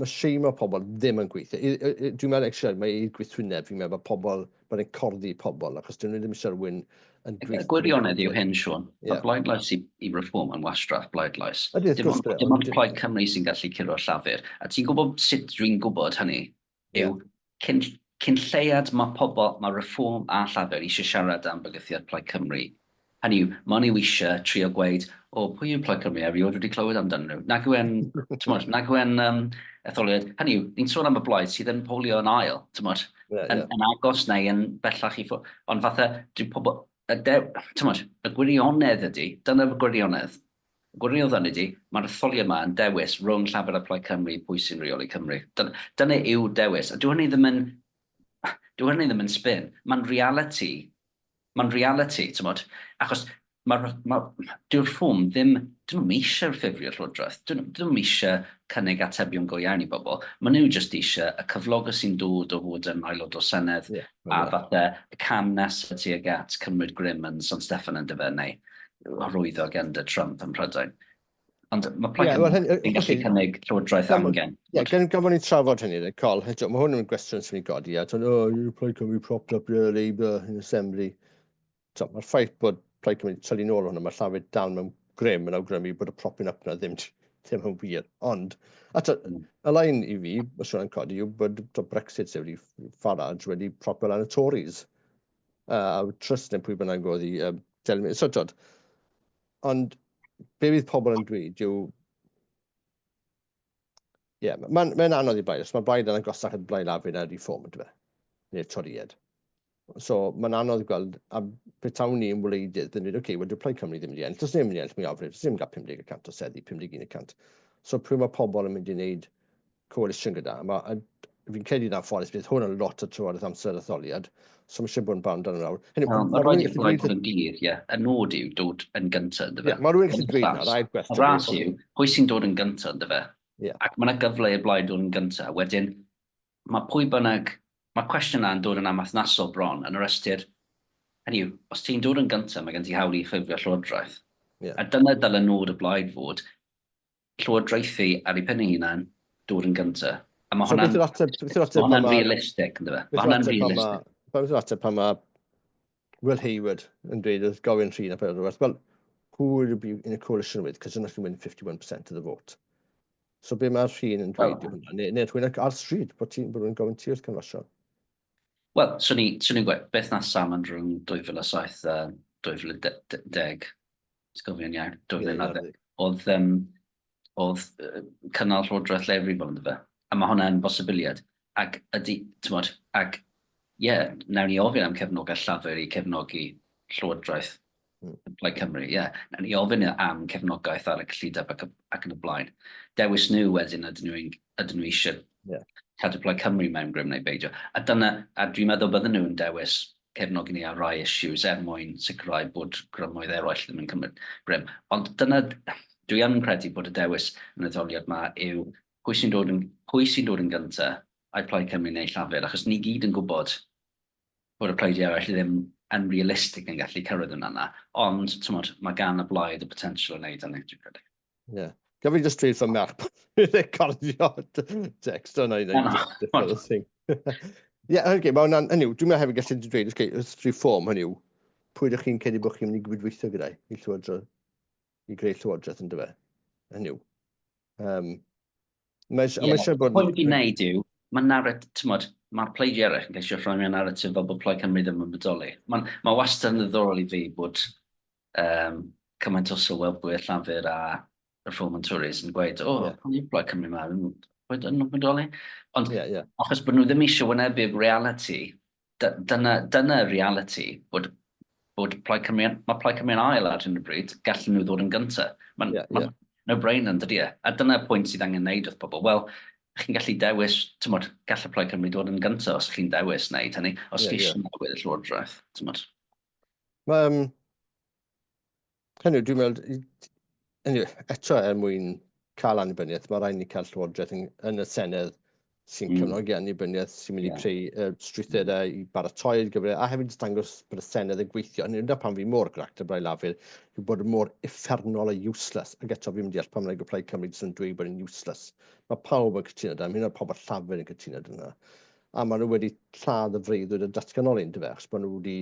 mae sheimo pobl ddim yn gweithio. Dwi'n meddwl, actually, mae i'r gweithwyneb, fi'n meddwl bod pobl, bod e'n corddi pobl, achos dyn nhw ddim eisiau rhywun yn gweithio. Y gwirionedd yw hyn, Siôn. Yeah. Mae bleidlais i, i Reform yn wastraff bleidlais. Ydy, wrth gwrs. Dim ond Plaid Cymru sy'n gallu curo Llafur. A ti'n gwybod sut dwi'n gwybod hynny? Yw, yeah. cyn, cyn lleiad mae pobl, mae Reform a Llafur eisiau siarad am bygythiad Plaid Cymru. Hynny yw, maen nhw eisiau trio gweud, "O, pwy yw Plaid Cymru? Erioed wedi clywed amdanyn nhw." Nag yw e'n, t'mod, nag yw e'n etholiad. Hynny yw, ni'n sôn am y blaid sydd yn polio yn ail, t'mod, yeah, yn, yeah. yn agos neu yn bellach i ffwrdd. Ond fatha, dwi pobl, y de, t'mod, y gwirionedd ydy, dyna'r gwirionedd. Y gwirionedd ydy, mae'r etholiad yma yn dewis rhwng Llafur a Plaid Cymru pwy sy'n rheoli Cymru. Dyna, dyna yw dewis. A dyw hynny ddim yn, dyw hynny ddim yn spin. Mae'n reality. Mae'n reality, t'mod, achos mae'r, ma, dyw'r Reform ddim, dyn nhw'm eisiau ffurfio llywodraeth, dyn nhw'm eisiau cynnig atebion go iawn i bobl, maen nhw jyst eisiau y cyflogau sy'n dod o fod yn aelod o'r Senedd yeah, a falle y cam nesaf tuag at cymryd grym yn San Steffan yn dyfe, neu hyrwyddo agenda Trump yn Prydain. Ond mae Plaid yeah, well, yn gallu okay. cynnig llywodraeth amgen. Ie, yeah, gan, gan fod ni'n trafod hynny, Col, eto, mae hwn yn gwestiwn sy'n ei godi, a oh, you Plaid Cymru propped up your Labour in Assembly. So, mae'r ffaith bod Plaid Cymru tynnu nôl hwnna, mae Llafur dal mewn grym yn awgrymu bod y propping up na ddim, ddim yn wir. Ond, ato, y lein i fi, os yw'n codi, yw bod to, Brexit sef wedi Farage wedi propio lan y Tories. A Truss neu pwy bynnag oedd i delio. So, tod, ond be fydd pobl yn dweud yw... Ie, yeah, mae'n mae anodd i blaid, os mae blaid yn agosach at blaid Lafur na Reform, ydw e? Neu'r Torïaid. So, mae'n anodd gweld, a petawn ni yn wleidydd, byddwn ni'n dweud, oce, okay, wel, dyw Plaid Cymru ddim wedi ennill, does neb yn ennill mwyafrif, does neb yn cael 50% o seddi, 51%. So, pwy mae pobl yn mynd i wneud coalition gyda. Ma, fi'n credu na'n ffordd, bydd hwn yn lot o trafodaeth amser etholiad, so mae eisiau bod yn barn dan nawr. Hynny, well, mae rhaid i'r blaid fod yn glir, ie. Y nod yw dod yn gyntaf, ynddo fe? Mae rhywun gallu dweud na, rhaid gwestiwn. Y ras yw, pwy sy'n dod yn gyntaf, ynddo fe? Yeah. Ac mae yna gyfle i'r blaid dod yn gyntaf. Wedyn, mae pwy bynnag, mae cwestiwn yna'n dod yn amherthnasol bron, yn yr ystyr, hynny yw, os ti'n dod yn gyntaf, mae gen ti hawl i ffurfio llywodraeth. Yeah. A dyna dyle nod y blaid fod, llywodraethu ar ei pen ei hunan, dod yn gyntaf. A mae hwnna'n so, beth hwnna'n realistic, ynddo fe? Mae hwnna'n realistic. Beth yw'r ateb pan mae Will Hayward yn dweud wrth gofyn Rhun ap Iorwerth, "Well, who will you be in a coalition with, because you're not going to win 51% of the vote?" So be mae Rhun yn dweud well, hwnna? Neu, neu rhywun ar stryd, bod ti'n bod rhywun gofyn ti wrth canfasio? Wel, swn i'n gweud, beth nath Salmond rhwng 2007 a 2010, ti'n gofio'n iawn, 2011, oedd, um, oedd cynnal llywodraeth leiafrifol ynddo fe. A mae hwnna'n bosibiliad. Ac ydy, t'mod, ac ie, yeah, nawn ni ofyn am cefnogaeth Llafur i cefnogi llywodraeth Plaid Cymru, ie. Yeah. Nawn ni ofyn am cefnogaeth ar y cyllideb ac, ac yn y blaen. Dewis nhw wedyn ydyn nhw, ydyn nhw eisiau cadw Plaid Cymru mewn grym neu beidio. A dyna, a dwi'n meddwl bydden nhw'n dewis cefnogi ni ar rai issues er mwyn sicrhau bod grymoedd eraill ddim yn cymryd grym. Ond dyna, dwi yn credu bod y dewis yn y etholiad yma yw pwy sy'n dod yn, pwy sy'n dod yn gyntaf, ai Plaid Cymru neu Llafur, achos ni gyd yn gwybod bod y pleidiau eraill ddim yn realistig yn gallu cyrraedd yna na. Ond, t'mod, mae gan y blaid y potensial o wneud hynny, dwi'n credu. Ie. Yeah. Gaf fi just dweud fy merch recordio text o'na i wneud thing. Ie, okay, mae hwnna'n, hynny yw, dwi'n meddwl hefyd gallu dweud, okay, wrth Reform, hynny yw, pwy ydych chi'n credu bod chi'n mynd i gydweithio gyda i llywodraeth, i greu llywodraeth yn dyfe? Hynny yw. Mae yeah. eisiau bod... Pwynt i'n neud yw, mae narrative, t'mod, mae'r pleidiau eraill yn ceisio fframio narrative fel bod Plaid Cymru ddim yn bodoli. Mae'n ma wastad yn ddiddorol i fi bod cymaint o sylwebwyr Llafur a Reform and Tories yn gweud, "O, oh, pwy yw Plaid Cymru yma, pwy yn bodoli?" Ond yeah, yeah. achos bod nhw ddim eisiau wynebu'r reality, dyna, dyna reality, bod, Bod Plaid Cymru, mae Plaid Cymru yn ail ar hyn o bryd, gallen nhw ddod yn gyntaf. Mae'n yeah, ma yeah. no-brainer yn dydy e. A dyna'r pwynt sydd angen neud wrth pobl. Wel, chi'n gallu dewis, tymod, gall y Plaid Cymru dod yn gyntaf os chi'n dewis wneud hynny, os yeah, chi eisiau yeah. newid y llywodraeth, tymod. Mae, hynny, dwi'n meddwl, hynny, eto er mwyn cael annibyniaeth, mae rhaid ni cael llywodraeth yn, yn y Senedd sy'n cefnogi annibyniaeth, sy'n mynd i creu strwythurau i baratoi ar gyfer, e, a hefyd dangos bod y Senedd yn gweithio. Hynny, dyna pam fi mor gract y Blaid Lafur, yw bod mor uffernol a useless. Ac eto fi'n deall pam mae'n Plaid Cymru jyst yn dweud bod yn useless. Mae pawb yn cytuno da, mae hyn o'r pobl Llafur yn cytuno dyna. A maen nhw wedi lladd y freuddwyd y datganoli, yn dyfe, achos maen nhw wedi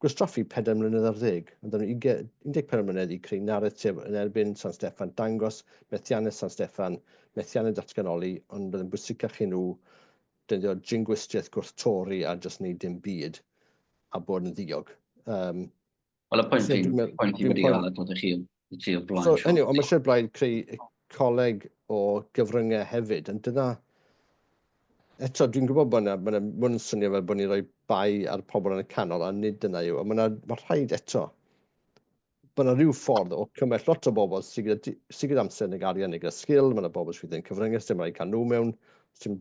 gwastraffu pedair mlynedd ar ddeg. Ond nhw 14 mlynedd i creu naratif yn erbyn San Steffan, dangos methiannau San Steffan, methiannau datganoli, ond bydd yn bwysicach i nhw defnyddio jingwistiaeth gwrth Tory a jyst wneud dim byd a bod yn ddiog. Wel, y pwynt fi'n pwynt fi wedi gael dod i chi ti o blaen. So, anyway, ond mae eisiau'r blaid creu coleg o gyfryngau hefyd, ond dyna eto, dwi'n gwybod bod yna, mae yna, swnio fel bod ni'n rhoi bai ar pobl yn y canol, a nid dyna yw. Ond mae yna, mae rhaid eto, bod yna rhyw ffordd o cymell lot o bobl sydd gyda, sy gyda amser neu arian neu gyda sgil, mae yna bobl sydd yn cyfryngau, sy'n rhaid cael nhw mewn. Sy'n,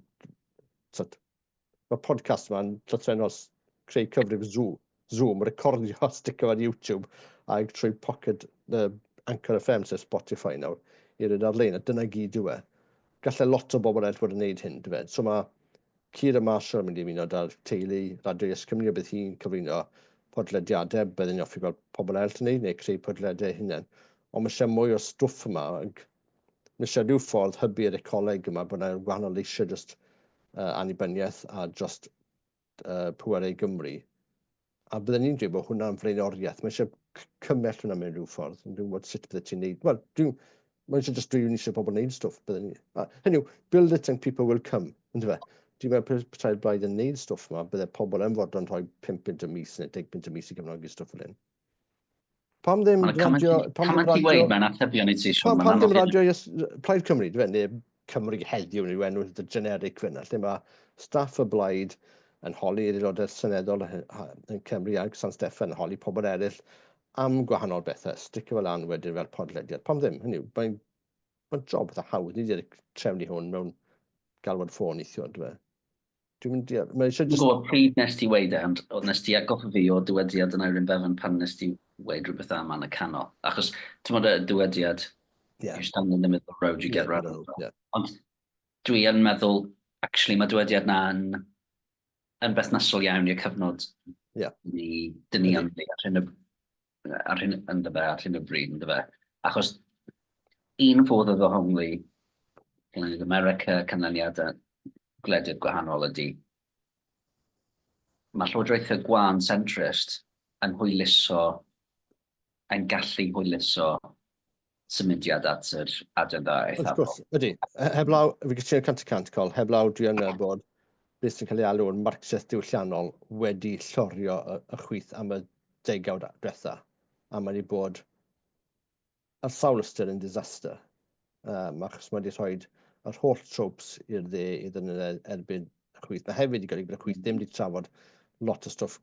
so, mae'r podcast yma'n llythrennol creu cyfrif Zoom, Zoom, recordio, sticio ar YouTube, ac trwy Pocket Anchor FM, sef Spotify nawr, i ryd ar-lein, a dyna gyd yw e. Gallai lot o bobl eraill fod yn gwneud hyn, dyfe. So mae Keira Marshall yn mynd i ymuno da'r teulu Radio Yes Cymru, a bydd hi'n cyflwyno podlediadau, byddwn ni'n hoffi gweld pobl eraill yn gwneud, neu creu podlediadau hunain. Ond mae eisiau mwy o stwff yma, ac mae eisiau rhyw ffordd hybu'r ecoleg yma, bod yna gwahanol leisiau dros annibyniaeth a dros pwerau Gymru. A byddwn ni'n dweud bod hwnna'n flaenoriaeth. Mae eisiau cymell hwnna mewn rhyw ffordd. Dwi'n gwybod sut bydde ti'n neud. Wel, dwi'n... Mae eisiau just dwi'n eisiau pobl wneud stwff. Byddwn ni... A, hynny yw, build it and people will come. Ynddo fe? Dwi'n meddwl petai'r blaid yn neud stwff yma, bydde pobl yn fodlon rhoi 5 punt y mis neu 10 punt y mis i gefnogi stwff fel hyn. Pam ddim radio... Pam ddim radio... Weud, mae'n atebion i ti, Siôn. Pam ddim radio yes, Plaid Cymru, dwi neu Cymru heddiw, neu enw y generic fyna, lle mae staff y blaid yn holi aelodau seneddol yn Cymru ag San Steffan, yn holi pobl eraill am gwahanol bethau, sticio fel lan wedyn fel podlediad. Pam ddim? Hynny yw, mae'n mae job eitha hawdd. Ni wedi trefnu hwn mewn galwad ffôn neithiwr, dwi. Dwi'n mynd i... Mae eisiau just... Dwi'n gwybod pryd nes ti weud e, ond nes ti atgoffa fi o dywediad yn Irene Bevan pan nes ti weud rhywbeth am Anna Canol. Achos, ti'n modd y dywediad, yeah. you stand in the middle of the road, you get yeah, round. Yeah. Ond dwi yn meddwl, actually, mae dywediad na yn, yn berthnasol iawn i'r cyfnod yeah. ni, dyn ni ynddi ar hyn o, ar hyn, ynddo fe, ar hyn o bryd, ynddo fe. Achos un ffordd o ddehongli canlyniad America, canlyniadau gwledydd gwahanol ydy mae llywodraethau gwan centrist yn hwyluso, yn gallu hwyluso symudiad at yr agenda eithafol. Wrth gwrs, ydy. Heblaw, fi gytuno 100%, Col, heblaw dwi yn meddwl bod beth sy'n cael ei alw yn Marxiaeth diwylliannol wedi llorio y, y chwith am y degawd diwetha, a mae wedi bod ar sawl ystyr yn disaster, um, achos mae wedi rhoi yr holl tropes i'r dde i ddyn yn erbyn y chwith. Mae hefyd wedi golygu bod y chwith ddim wedi trafod lot o stwff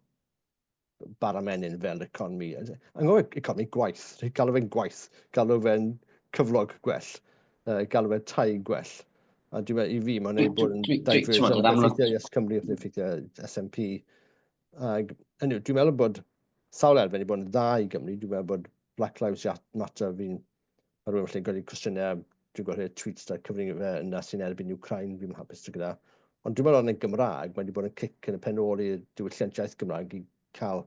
bara menyn fel economi. Anghofio economi gwaith, galw fe'n gwaith, galw fe'n cyflog gwell, galw fe'n tai gwell. A dwi'n meddwl, i fi, mae'n ei bod yn diverse. Effeithiau Yes Cymru, effeithiau SNP. Ac, hynny, dwi'n meddwl bod sawl elfen i bod yn dda i Gymru. Dwi'n meddwl bod Black Lives Matter fi'n... Mae rhywun felly'n godi cwestiynau, dwi'n gweld rhai tweets da cyfrif fe yna sy'n erbyn Ukraine, fi'n hapus gyda. Ond dwi'n meddwl yn y Gymraeg, mae wedi bod yn cic yn y pen ôl i'r diwylliant iaith Gymraeg i cael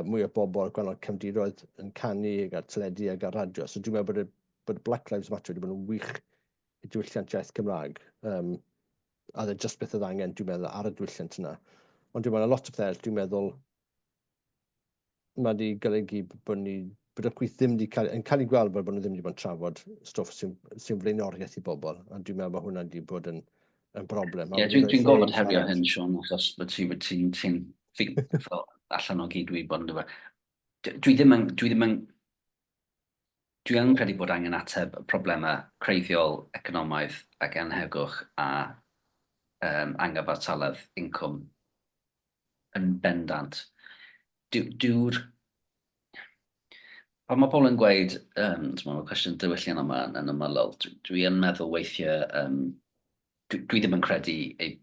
mwy o bobl gwahanol cefndiroedd yn canu ac ar teledu ac ar radio. So dwi'n meddwl bod, y, bod Black Lives Matter wedi bod yn wych i diwylliant iaith Gymraeg. A oedd e just beth oedd angen, dwi'n meddwl, ar y diwylliant yna. Ond dwi'n meddwl, lot o pethau, dwi'n meddwl, mae wedi golygu bod ni bod y chwith ddim wedi cael, yn cael ei gweld fel bod nhw ddim wedi bod yn trafod stwff sy'n sy flaenoriaeth i bobl, a dwi'n meddwl bod hwnna wedi bod yn, yn broblem. Ie, yeah, dwi'n dwi gorfod herio hyn, Sean, achos bod ti'n ti, ti, ti, fel allan o gyd-wybod yn dweud. Dwi ddim yn, dwi ddim yn, dwi yn credu bod angen ateb y problemau creiddiol economaidd ac anhegwch a um, angyfartaledd incwm yn bendant. Dyw'r... Pan mae pobl yn gweud, um, mae cwestiwn diwylliannol yma yn ymylol, dwi, dwi yn meddwl weithiau, um, dwi, dwi ddim yn credu ei,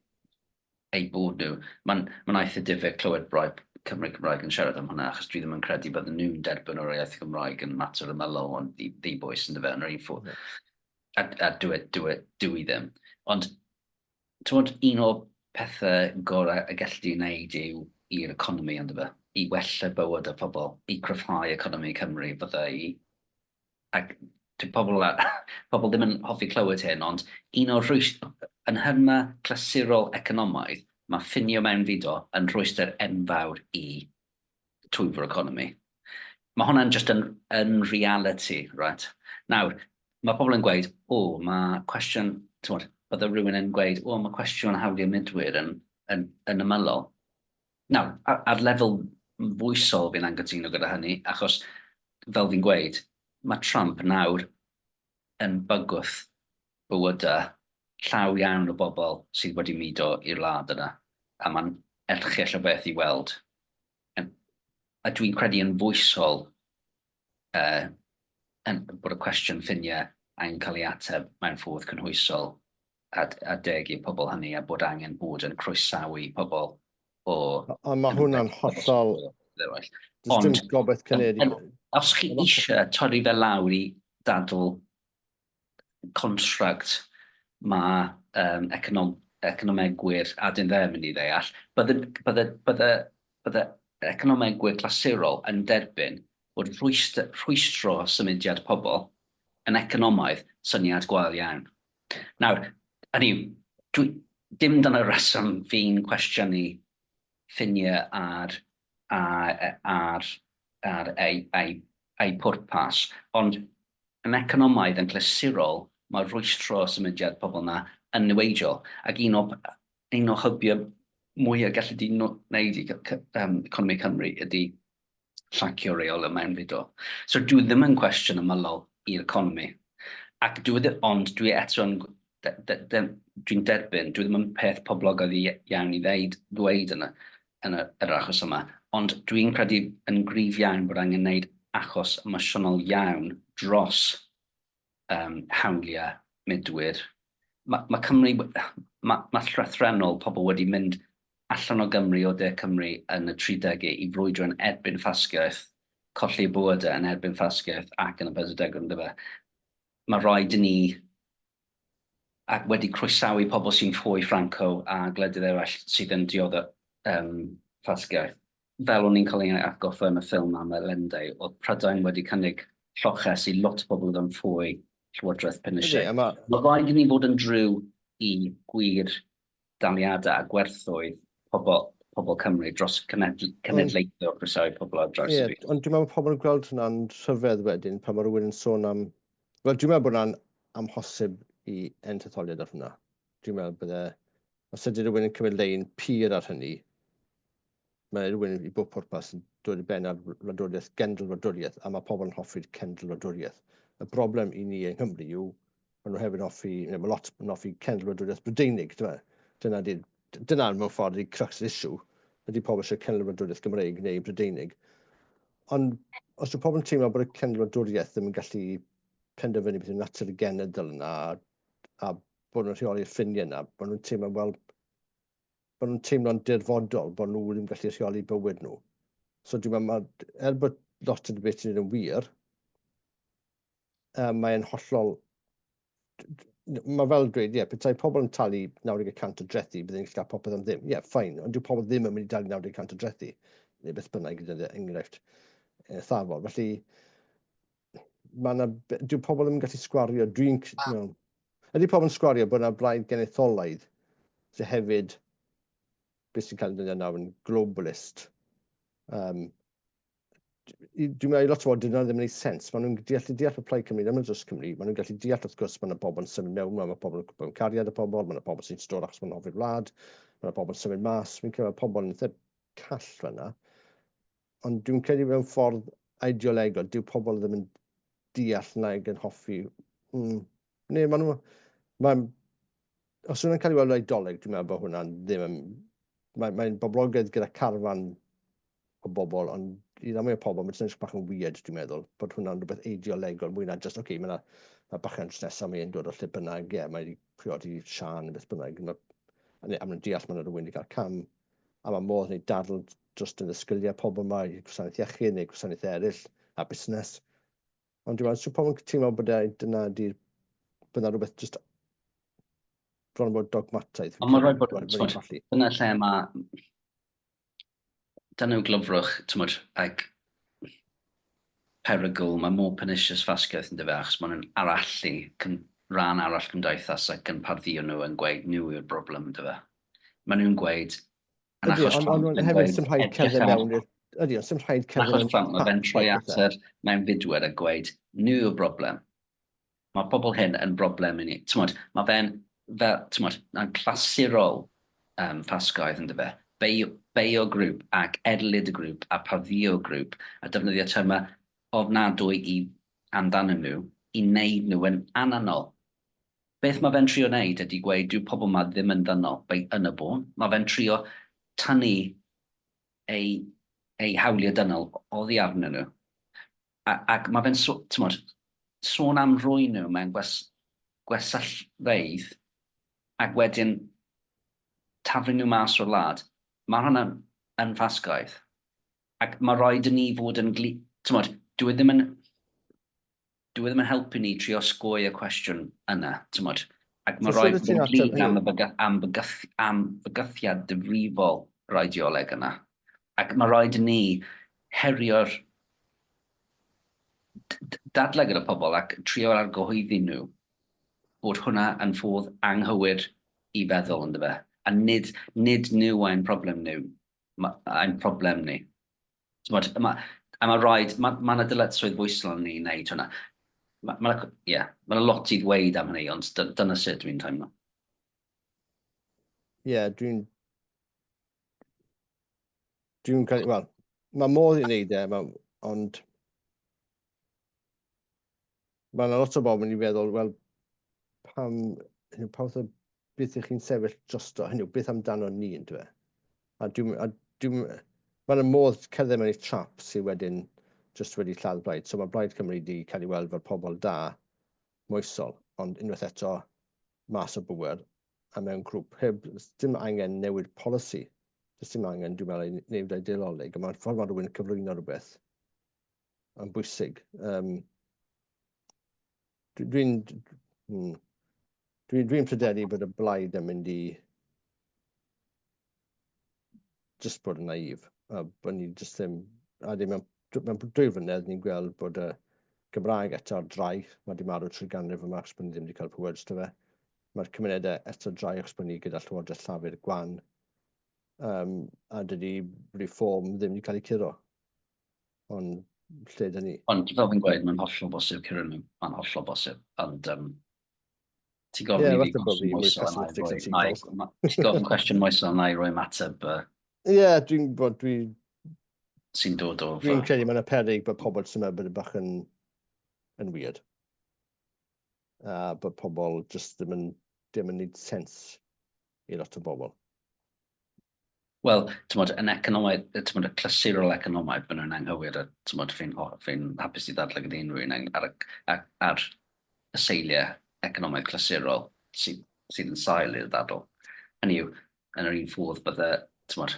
ei bod nhw. Mae'n ma eitha difyr clywed broi Cymru Cymraeg yn siarad am hwnna, achos dwi ddim yn credu bydden nhw'n derbyn o'r iaith Gymraeg yn mater ymylol, ond ddibwys yn dyfe, yn yr un ffordd. A, a dwi, dwi, dwi ddim. Ond T'mod, un o'r pethau gorau y gelli di wneud yw i'r economi, on'd yfe? I wella bywydau pobl, i cryfhau economi Cymru fydde i... Ac dyw pobl, a, pobl ddim yn hoffi clywed hyn, ond un o'r rhwys-, yn nhermau clasurol economaidd, mae ffinio mewnfudo yn rhwystr enfawr i twf yr economi. Mae hwnna'n just yn, yn reality, right? Nawr, mae pobl yn gweud, o, mae cwestiwn, ti'n bydde rhywun yn gweud, o, mae cwestiwn hawliau mudwyr yn, yn, yn ymylol. Nawr, ar, ar lefel fwysol fi'n anghytuno gyda hynny, achos, fel fi'n gweud, mae Trump nawr yn bygwth bywydau llaw iawn o bobl sydd wedi mudo i'r wlad yna, a mae'n erchyll o beth i weld. A dwi'n credu yn fwysol uh, yn, bod y cwestiwn ffiniau angen cael ei ateb mewn ffordd cynhwysol a, a deg i'r pobl hynny a bod angen bod yn croesawu pobl o... Ond mae hwnna'n hollol... Does dim gobaith cynnig. Os chi eisiau torri fe lawr i dadl contract mae um, econom, economegwyr a dyn dde yn mynd i ddeall, bydde, bydde, bydde, bydde economegwyr clasurol yn derbyn bod rhwystro, rhwystro symudiad pobl yn economaidd syniad gwael iawn. Nawr, hynny yw, dwi, dim dyna'r reswm fi'n cwestiynu ffiniau ar, ar, ar, ar ei, ei, ei pwrpas, ond yn economaidd, yn clasurol, mae rhwystro symudiad pobl yna yn niweidiol. Ac un o, un o hybiau mwyaf gallu di wneud i um, economi Cymru ydy llacio reol y mewnfudo. So dwi ddim yn cwestiwn ymylol i'r economi. Ac dwi ddim, ond dwi eto'n, dwi'n derbyn, dwi ddim yn peth poblogaidd iawn i ddeud, ddweud yn y, yn y, yr achos yma, ond dwi'n credu yn gryf iawn bod angen wneud achos emosiynol iawn dros um, hawliau mudwyr. Mae, mae Cymru, mae, mae llythrennol pobl wedi mynd allan o Gymru, o De Cymru yn y 30au i frwydro yn erbyn ffasgiaeth, colli bywydau yn erbyn ffasgiaeth ac yn y 40au, ynddo fe. Mae rhaid i ni ac wedi croesawu pobl sy'n ffoi Franco a gwledydd eraill sydd yn dioddef um, ffasgiaeth. Fel o'n i'n cael ei atgoffa yn y ffilm am Allende, oedd Prydain wedi cynnig lloches i lot o bobl oedd yn ffoi Llywodraeth Pinochet. Mae ma rhaid i ni fod yn driw i gwir daliadau a gwerthoedd pobl, pobl Cymru dros cenedl, cenedlaethau o croesawu pobl ar draws y byd. Ond dwi'n meddwl pobl yn gweld hwnna'n rhyfedd wedyn pan mae rhywun yn sôn am... Wel, dwi'n meddwl bod hwnna'n amhosib i ennill etholiad ar hwnna. Dwi'n meddwl bydde... Os ydy rhywun yn cymryd lein pur ar hynny, mae rhywun i bob pwrpas yn dod i ben ar wladwriaeth, gendl wladwriaeth, a mae pobl yn hoffi'r cendl wladwriaeth. Y broblem i ni yng Nghymru yw, maen nhw hefyd yn hoffi, neu mae lot yn hoffi cendl wladwriaeth Brydeinig, dyma. Dyna, di, dyna mewn ffordd i crux yr issue, ydy pobl eisiau cendl wladwriaeth Gymreig neu Brydeinig. Ond os yw pobl yn teimlo bod y cendl wladwriaeth ddim yn gallu penderfynu beth yw natur y genedl yna a, a bod nhw'n rheoli'r ffiniau yna, bod nhw'n teimlo, wel, bod nhw'n teimlo'n dirfodol, bod nhw ddim gallu rheoli bywyd nhw. So dwi'n meddwl, er bod lot o beth sy'n yn wir, um, mae'n hollol... Mae fel dweud, ie, yeah, petai pobl yn talu 90% o drethi, byddai'n gallu cael popeth am ddim. Ie, yeah, ffain, ond dyw pobl ddim yn mynd i dalu 90% o drethi, neu beth bynnag gyda'r enghraifft eithafol. Felly, mae yna... Dyw pobl ddim yn gallu sgwario. Dwi'n... Ah. No, ydy pobl yn sgwario bod yna blaid genedlaetholaidd sydd hefyd, beth sy'n cael ei ddefnyddio nawr yn globalist. Um, dwi'n meddwl i lot o bobl, dyna ddim yn ei sens. Maen nhw'n deall, deall bod Plaid Cymru ddim yn dros Cymru. Maen nhw'n gallu deall wrth gwrs mae yna bobl yn symud mewn, mae yna pobl yn cwympo cariad y pobl, mae yna pobl sy'n stôr achos maen nhw'n hoffi'r wlad, mae yna pobl yn symud mas. Fi'n credu mae pobl yn eitha call fanna. Ond dwi'n credu mewn ffordd ideolegol, dyw pobl ddim yn deall nag yn hoffi. Neu maen nhw... Mae, os hwnna'n cael ei weld eidoleg, dwi'n meddwl bod hwnna'n ddim yn... Mae'n mae boblogaidd gyda carfan o bobl, ond i ran mwy o pobl, mae'n jyst bach yn weird, dwi'n meddwl, bod hwnna'n rhywbeth eideolegol, mwy na just, oce, okay, mae yna bachan drws nesaf, mae'n dod o lle bynnag, ie, yeah, mae wedi priodi Sian, beth bynnag. Ma, a maen nhw'n deall mae yna rhywun wedi cael cam, a mae modd wneud dadl dros yn y sgiliau pobl yma i gwasanaeth iechyd neu gwasanaeth eraill a busnes. Ond dwi'n meddwl, so pobl yn teimlo bod e, dyna di'r, bod yna rhywbeth just bron bod dogmataidd. Ond mae'n rhaid bod, dyna lle mae, dyna yw glyfrwch, tymod, ag perygl, mae mor pernicious ffasgaeth yn dyfe, achos maen nhw'n arallu rhan arall cymdeithas ac yn pardduo nhw yn gweud nhw yw'r broblem yn dyfe. Maen nhw'n gweud, yn achos Trump, ond hefyd, sy'n rhaid cerdded mewn i'r... Ydy, ond sy'n rhaid cerdded mewn... Achos Trump, mae fe'n troi at yr mewnfudwyr a gweud, nhw yw'r broblem. Mae pobl hyn yn broblem i ni. T'mod, mae fe'n, fel, t'mod, yn clasurol um, ffasgaidd yn dyfe. Beio, beio grŵp ac erlid y grŵp a pardduo grŵp a defnyddio termau ofnadwy i amdanyn nhw i wneud nhw yn ananol. Beth mae fe'n trio wneud ydy gweud dyw pobl ma ddim yn ddynol yn y bôn. Mae fe'n trio tynnu ei, ei hawliau dynol oddi arnyn nhw. A, ac mae fe'n, so, tymod, sôn am roi nhw mewn gwes, gwersyllfeydd ac wedyn taflu nhw mas o'r wlad. Mae hwnna yn ffasgaidd. Ac mae rhaid i ni fod yn gli... Tymod, dwi e ddim yn... Dwi e ddim yn helpu ni trio osgoi y cwestiwn yna, tymod. Ac mae so, rhaid bod yn glir am, y bygy, am, bygyth, am fygythiad difrifol yr ideoleg yna. Ac mae rhaid i ni herio'r dadlau gyda pobl ac trio argyhoeddi nhw bod hwnna yn ffordd anghywir i feddwl ynddo fe. A nid, nid nhw ein problem nhw, ein problem ni. T'mod, ma, a mae rhaid, mae ma yna dyletswydd foesol ni i wneud hwnna. Mae ma, yeah, ma yna lot i ddweud am hynny, ond dyna sut dwi'n teimlo. Ie, yeah, dwi'n Dwi'n cael, wel, mae modd i wneud e, ma, ond mae yna lot o bobl yn ei feddwl, wel, pam, hynny, pa fath o beth ych chi'n sefyll drosto, hynny yw, beth amdano ni, yn dweud. A dwi'n, a dwi'n, mae yna modd cerdded mewn i trap sydd wedyn just wedi lladd Blaid. So mae Blaid Cymru wedi cael ei weld fel pobl da, moesol, ond unwaith eto, mas o bŵer, a mewn grŵp, heb, dim angen newid polisi. Does dim angen, dwi'n meddwl, i newid ideoleg. Mae'r ffordd mae rhywun yn cyflwyno rhywbeth yn bwysig. Um, dwi'n dwi, dwi, dwi pryderu bod y blaid yn mynd i just bod yn naif. A bod ni just ddim... A ddim mewn, mewn dwy flynedd ni'n gweld bod y Gymraeg eto ar drai. Mae wedi marw trwy ganrif yma achos bod ni ddim wedi cael pŵer drosto fe. Mae'r cymunedau eto drai achos bod ni gyda Llywodraeth Llafur gwan. Um, a dydy reform ddim wedi cael ei curo. Ond lle dyn ni? Ond fel fi'n gweud, mae'n hollol bosib curo nhw. Mae'n hollol bosib. Ond um, Ti'n gofyn i fi cwestiwn moesol a na i roi... Ti'n gofyn cwestiwn moesol a na i roi ymateb... Ie, dwi'n bod dwi... Sy'n dod o... Dwi'n credu mae'n peryg bod pobl sy'n meddwl bod y bach yn, yn weird. A bod pobl just ddim yn, ddim yn neud sens i lot o bobl. Wel, tymod, yn economaidd, tymod, y clasurol economaidd, maen nhw'n anghywir, a tymod, fi'n fi hapus i ddadlau gyda unrhyw un ar, ar, ar y seiliau economaidd clasurol sydd, sydd yn sail i'r ddadl. Hynny yw, yn yr un ffordd bydde, tymod,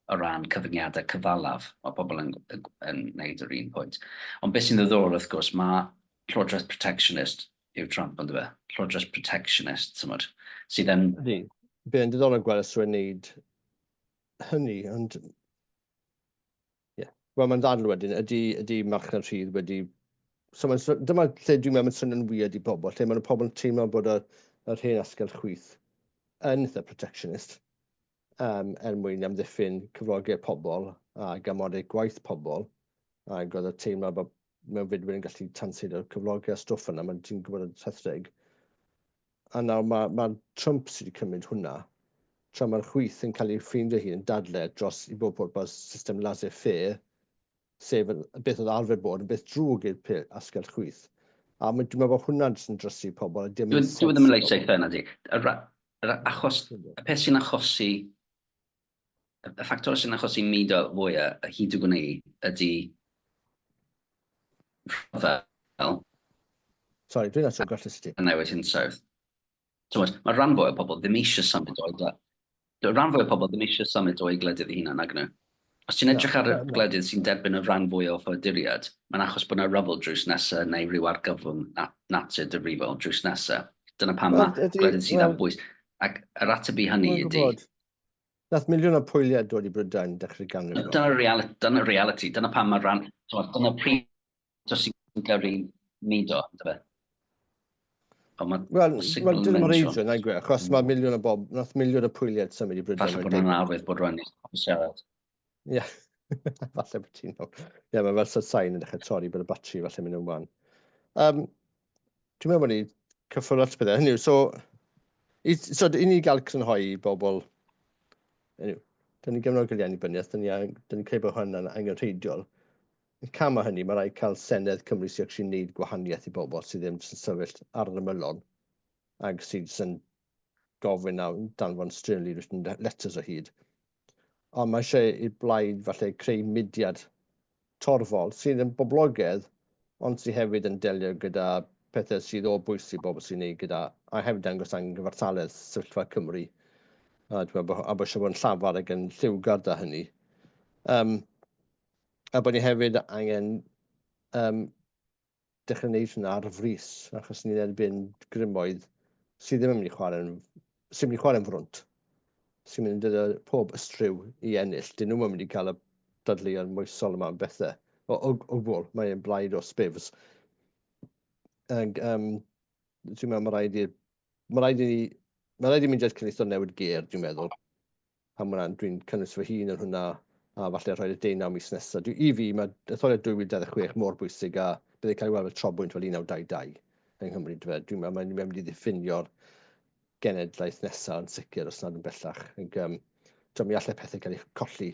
o ran cyfyngiadau cyfalaf, mae pobl yn, yn, yn gwneud yr un pwynt. Ond beth sy'n ddiddorol, wrth gwrs, mae llywodraeth protectionist yw Trump, ond fe? Llywodraeth protectionist, tymod, sydd yn... Ydy. Bydd yn diddorol gweld os yw'n neud hynny, ond... Ie. Yeah. Wel, mae'n ddadl wedyn, ydy, ydy marchnad rhydd wedi... So mae'n, dyma lle dwi'n meddwl mae'n swnio'n weird i bobl, lle mae'n pobl yn teimlo bod yr, yr hen asgell chwith yn eitha protectionist, um, er mwyn amddiffyn cyflogau pobl a gamodau gwaith pobl, ac oedd y teimlad bod mewnfudwyr yn gallu tanseilio'r cyflogau a stwff yna, mae'n ti'n gwybod y rhethreg. A nawr mae, mae Trump sydd wedi cymryd hwnna, tra mae'r chwith yn cael ei ffeindio hun yn dadle dros i bob pwrpas system laissez-faire, sef beth oedd arfer bod yn beth drwg i'r asgell chwith. A dwi'n meddwl bod hwnna'n jyst yn drysu pobl. A dim yn Dwi ddim yn laissez-faire na di. Yr, yr achos, y peth sy'n achosi Y ffactor sy'n achosi mudo fwyaf, hyd y gwn i, ydy rhyfel. Sorry, dwi'n ato golles ti. A newid hinsawdd. Tywod, mae rhan fwy o pobl ddim eisiau symud o'i gwledydd. Rhan fwy o pobl ddim eisiau symud o'i gwledydd eu hunain, nag nhw. Os ti'n edrych ar y gwledydd sy'n derbyn y rhan fwy o ffoaduriaid, mae'n achos bod yna ryfel drws nesaf neu rhyw argyfwng natur difrifol drws nesaf. Dyna pam mae gwledydd sydd ar bwys. Ac yr ateb i hynny ydy... Nath miliwn o Pwyliaid dod i Brydain dechrau ganrif nôl. Dyna'r reality, dyna reality, dyna pam mae rhan, dyna pryd sy'n gyrru mudo, yndyfe? Ond mae Wel, well, dyn nhw'n reidrwydd, na'n gwe, achos mae miliwn o bob, nath miliwn o Pwyliaid symud i Brydain. Falle bod hwnna'n arwydd bod rhywun i siarad. Ie, falle bod ti'n iawn. Ie, mae fel sydd sain yn dechrau torri bod y batri falle mynd yn wan. Um, dwi'n meddwl bod ni cyffwrdd lot bethau. Hynny yw, so, i, so, i ni gael crynhoi i bobl, hynny yw, dyn ni gefnogi annibyniaeth, dyn ni, dyn ni credu bod hwnna'n angenrheidiol. Y cam o hynny, mae rhaid cael Senedd Cymru sy'n actually wneud gwahaniaeth i bobl sydd ddim jyst yn sefyll ar yr ymylon ac sydd jyst yn gofyn a danfon sternly written letters o hyd. Ond mae eisiau i'r blaid falle creu mudiad torfol sydd yn boblogaidd ond sydd hefyd yn delio gyda pethau sydd o bwys i bobl sy'n neud gyda, a hefyd dangos anghyfartaledd sefyllfa Cymru. A dwi'n meddwl a bod eisiau bod yn llafar ac yn lliwgar da hynny. Um, A bod ni hefyd angen um, dechrau gwneud hwnna ar frys, achos ni'n erbyn grymoedd sydd ddim yn mynd i chwarae'n sy'n mynd i chwarae'n frwnt, sy'n mynd i dod pob ystryw i ennill. Dyn nhw'n mynd i cael y dadleuon moesol yma am bethau. O, o, o gwbl, mae'n blaid o spivs. Ac um, dwi'n meddwl mae rhaid i, mae rhaid i ni, mae rhaid i mudiad cenedlaethol newid gêr, dwi'n meddwl. A ma' hwnna'n, dwi'n cynnwys fy hun yn hwnna, a falle rhoi'r deunaw mis nesaf. Dwi, I fi, mae etholiad 2026 mor bwysig a bydd e'n cael ei weld fel trobwynt fel 1922 yng Nghymru. Dwi'n meddwl mae'n mynd i ddiffinio'r genedlaeth nesaf yn sicr, os nad yn bellach. Ac, um, mi allai pethau cael eu colli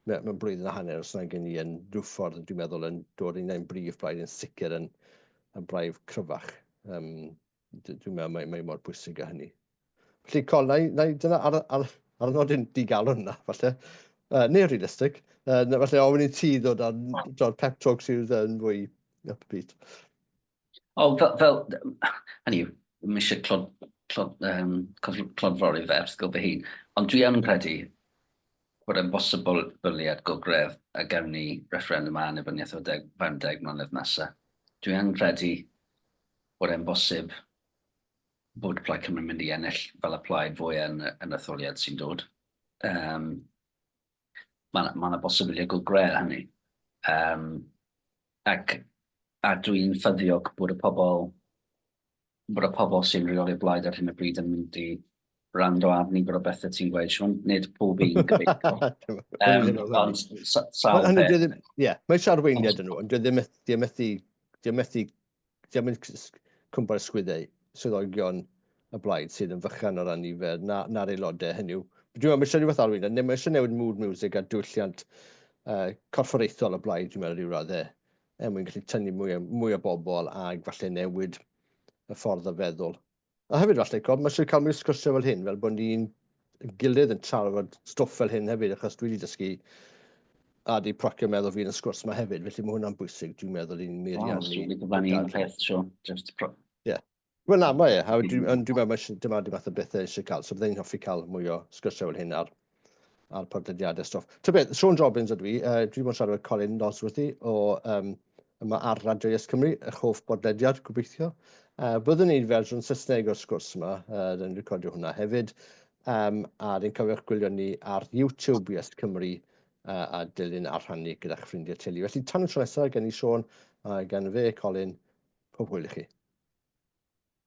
mewn blwyddyn a hanner os nad gen i yn rhyw ffordd, dwi'n meddwl, yn dod yn ein brif blaid yn sicr yn, yn braidd cryfach. Um, Dwi'n meddwl mae, mae mor bwysig â hynny. Felly, Col, na, na, dyna ar, ar, ar y nodyn digalon yna, falle. Uh, neu realistig. Uh, falle ofyn i ti ddod ar dod pep talk sydd yn fwy upbeat. O, oh, fel, fel, hynny yw, ddim eisiau clod, clod, um, clodfori fe erthygl fy hun, ond dwi yn credu bod e'n bosibl byliad go gref a gawn ni referendum a annibyniaeth o deg, fewn 10 mlynedd nesaf. Dwi yn credu bod e'n bosib bod Plaid Cymru'n mynd i ennill fel y plaid fwyaf yn, yn etholiad sy'n dod. Um, mae yna ma bosibiliad go gre hynny. Um, ac, a dwi'n ffyddiog bod y pobl bod y pobl sy'n rheoli'r blaid ar hyn o bryd yn mynd i rando ar nifer o bethau ti'n gweud, Siôn, nid pob un gobeithio. um, ond sawl peth. Ie, mae eisiau arweiniad yn nhw, ond dwi ddim methu, dwi methu Diolch yn cwmpo'r ysgwyddau swyddogion y blaid sydd yn fychan o ran nifer na, na'r aelodau hynny yw. Dwi'n meddwl, mae eisiau rhywbeth arwain, neu mae eisiau newid mood music a diwylliant uh, corfforaethol y blaid, dwi'n meddwl, rhyw raddau, er mwyn gallu tynnu mwy, mwy o bobl ac falle newid y ffordd o feddwl. A hefyd falle, Cob, mae eisiau cael mwy o sgwrsio fel hyn, fel bod ni'n gilydd yn trafod stwff fel hyn hefyd, achos dwi wedi dysgu a di procio meddwl fi yn y sgwrs yma hefyd, felly mae hwnna'n bwysig, dwi'n meddwl, i'n miriannu. O, dwi'n gyfrannu un peth, sure. Just pro... Yeah. Wel na, mae e, a dwi'n dwi meddwl, dyma di math o bethau eisiau cael, so byddai'n hoffi cael mwy o sgwrsio fel hyn ar, ar podlediadau stwff. Ta beth, Siôn Jobbins ydw i, dwi wedi bod yn siarad efo Colin Nosworthy o um, yma ar Radio Yes Cymru, eich hoff bodlediad, gobeithio. Byddwn ni'n fersiwn Saesneg o'r sgwrs yma, uh, dyn recordio hwnna hefyd. Um, a dyn cofiwch gwylio ni ar YouTube Yes Cymru uh, a dilyn a rhannu gyda'ch ffrindiau teulu. Felly tan y tro nesaf, gen i Siôn a gan fe, Colin, pob hwyl i chi.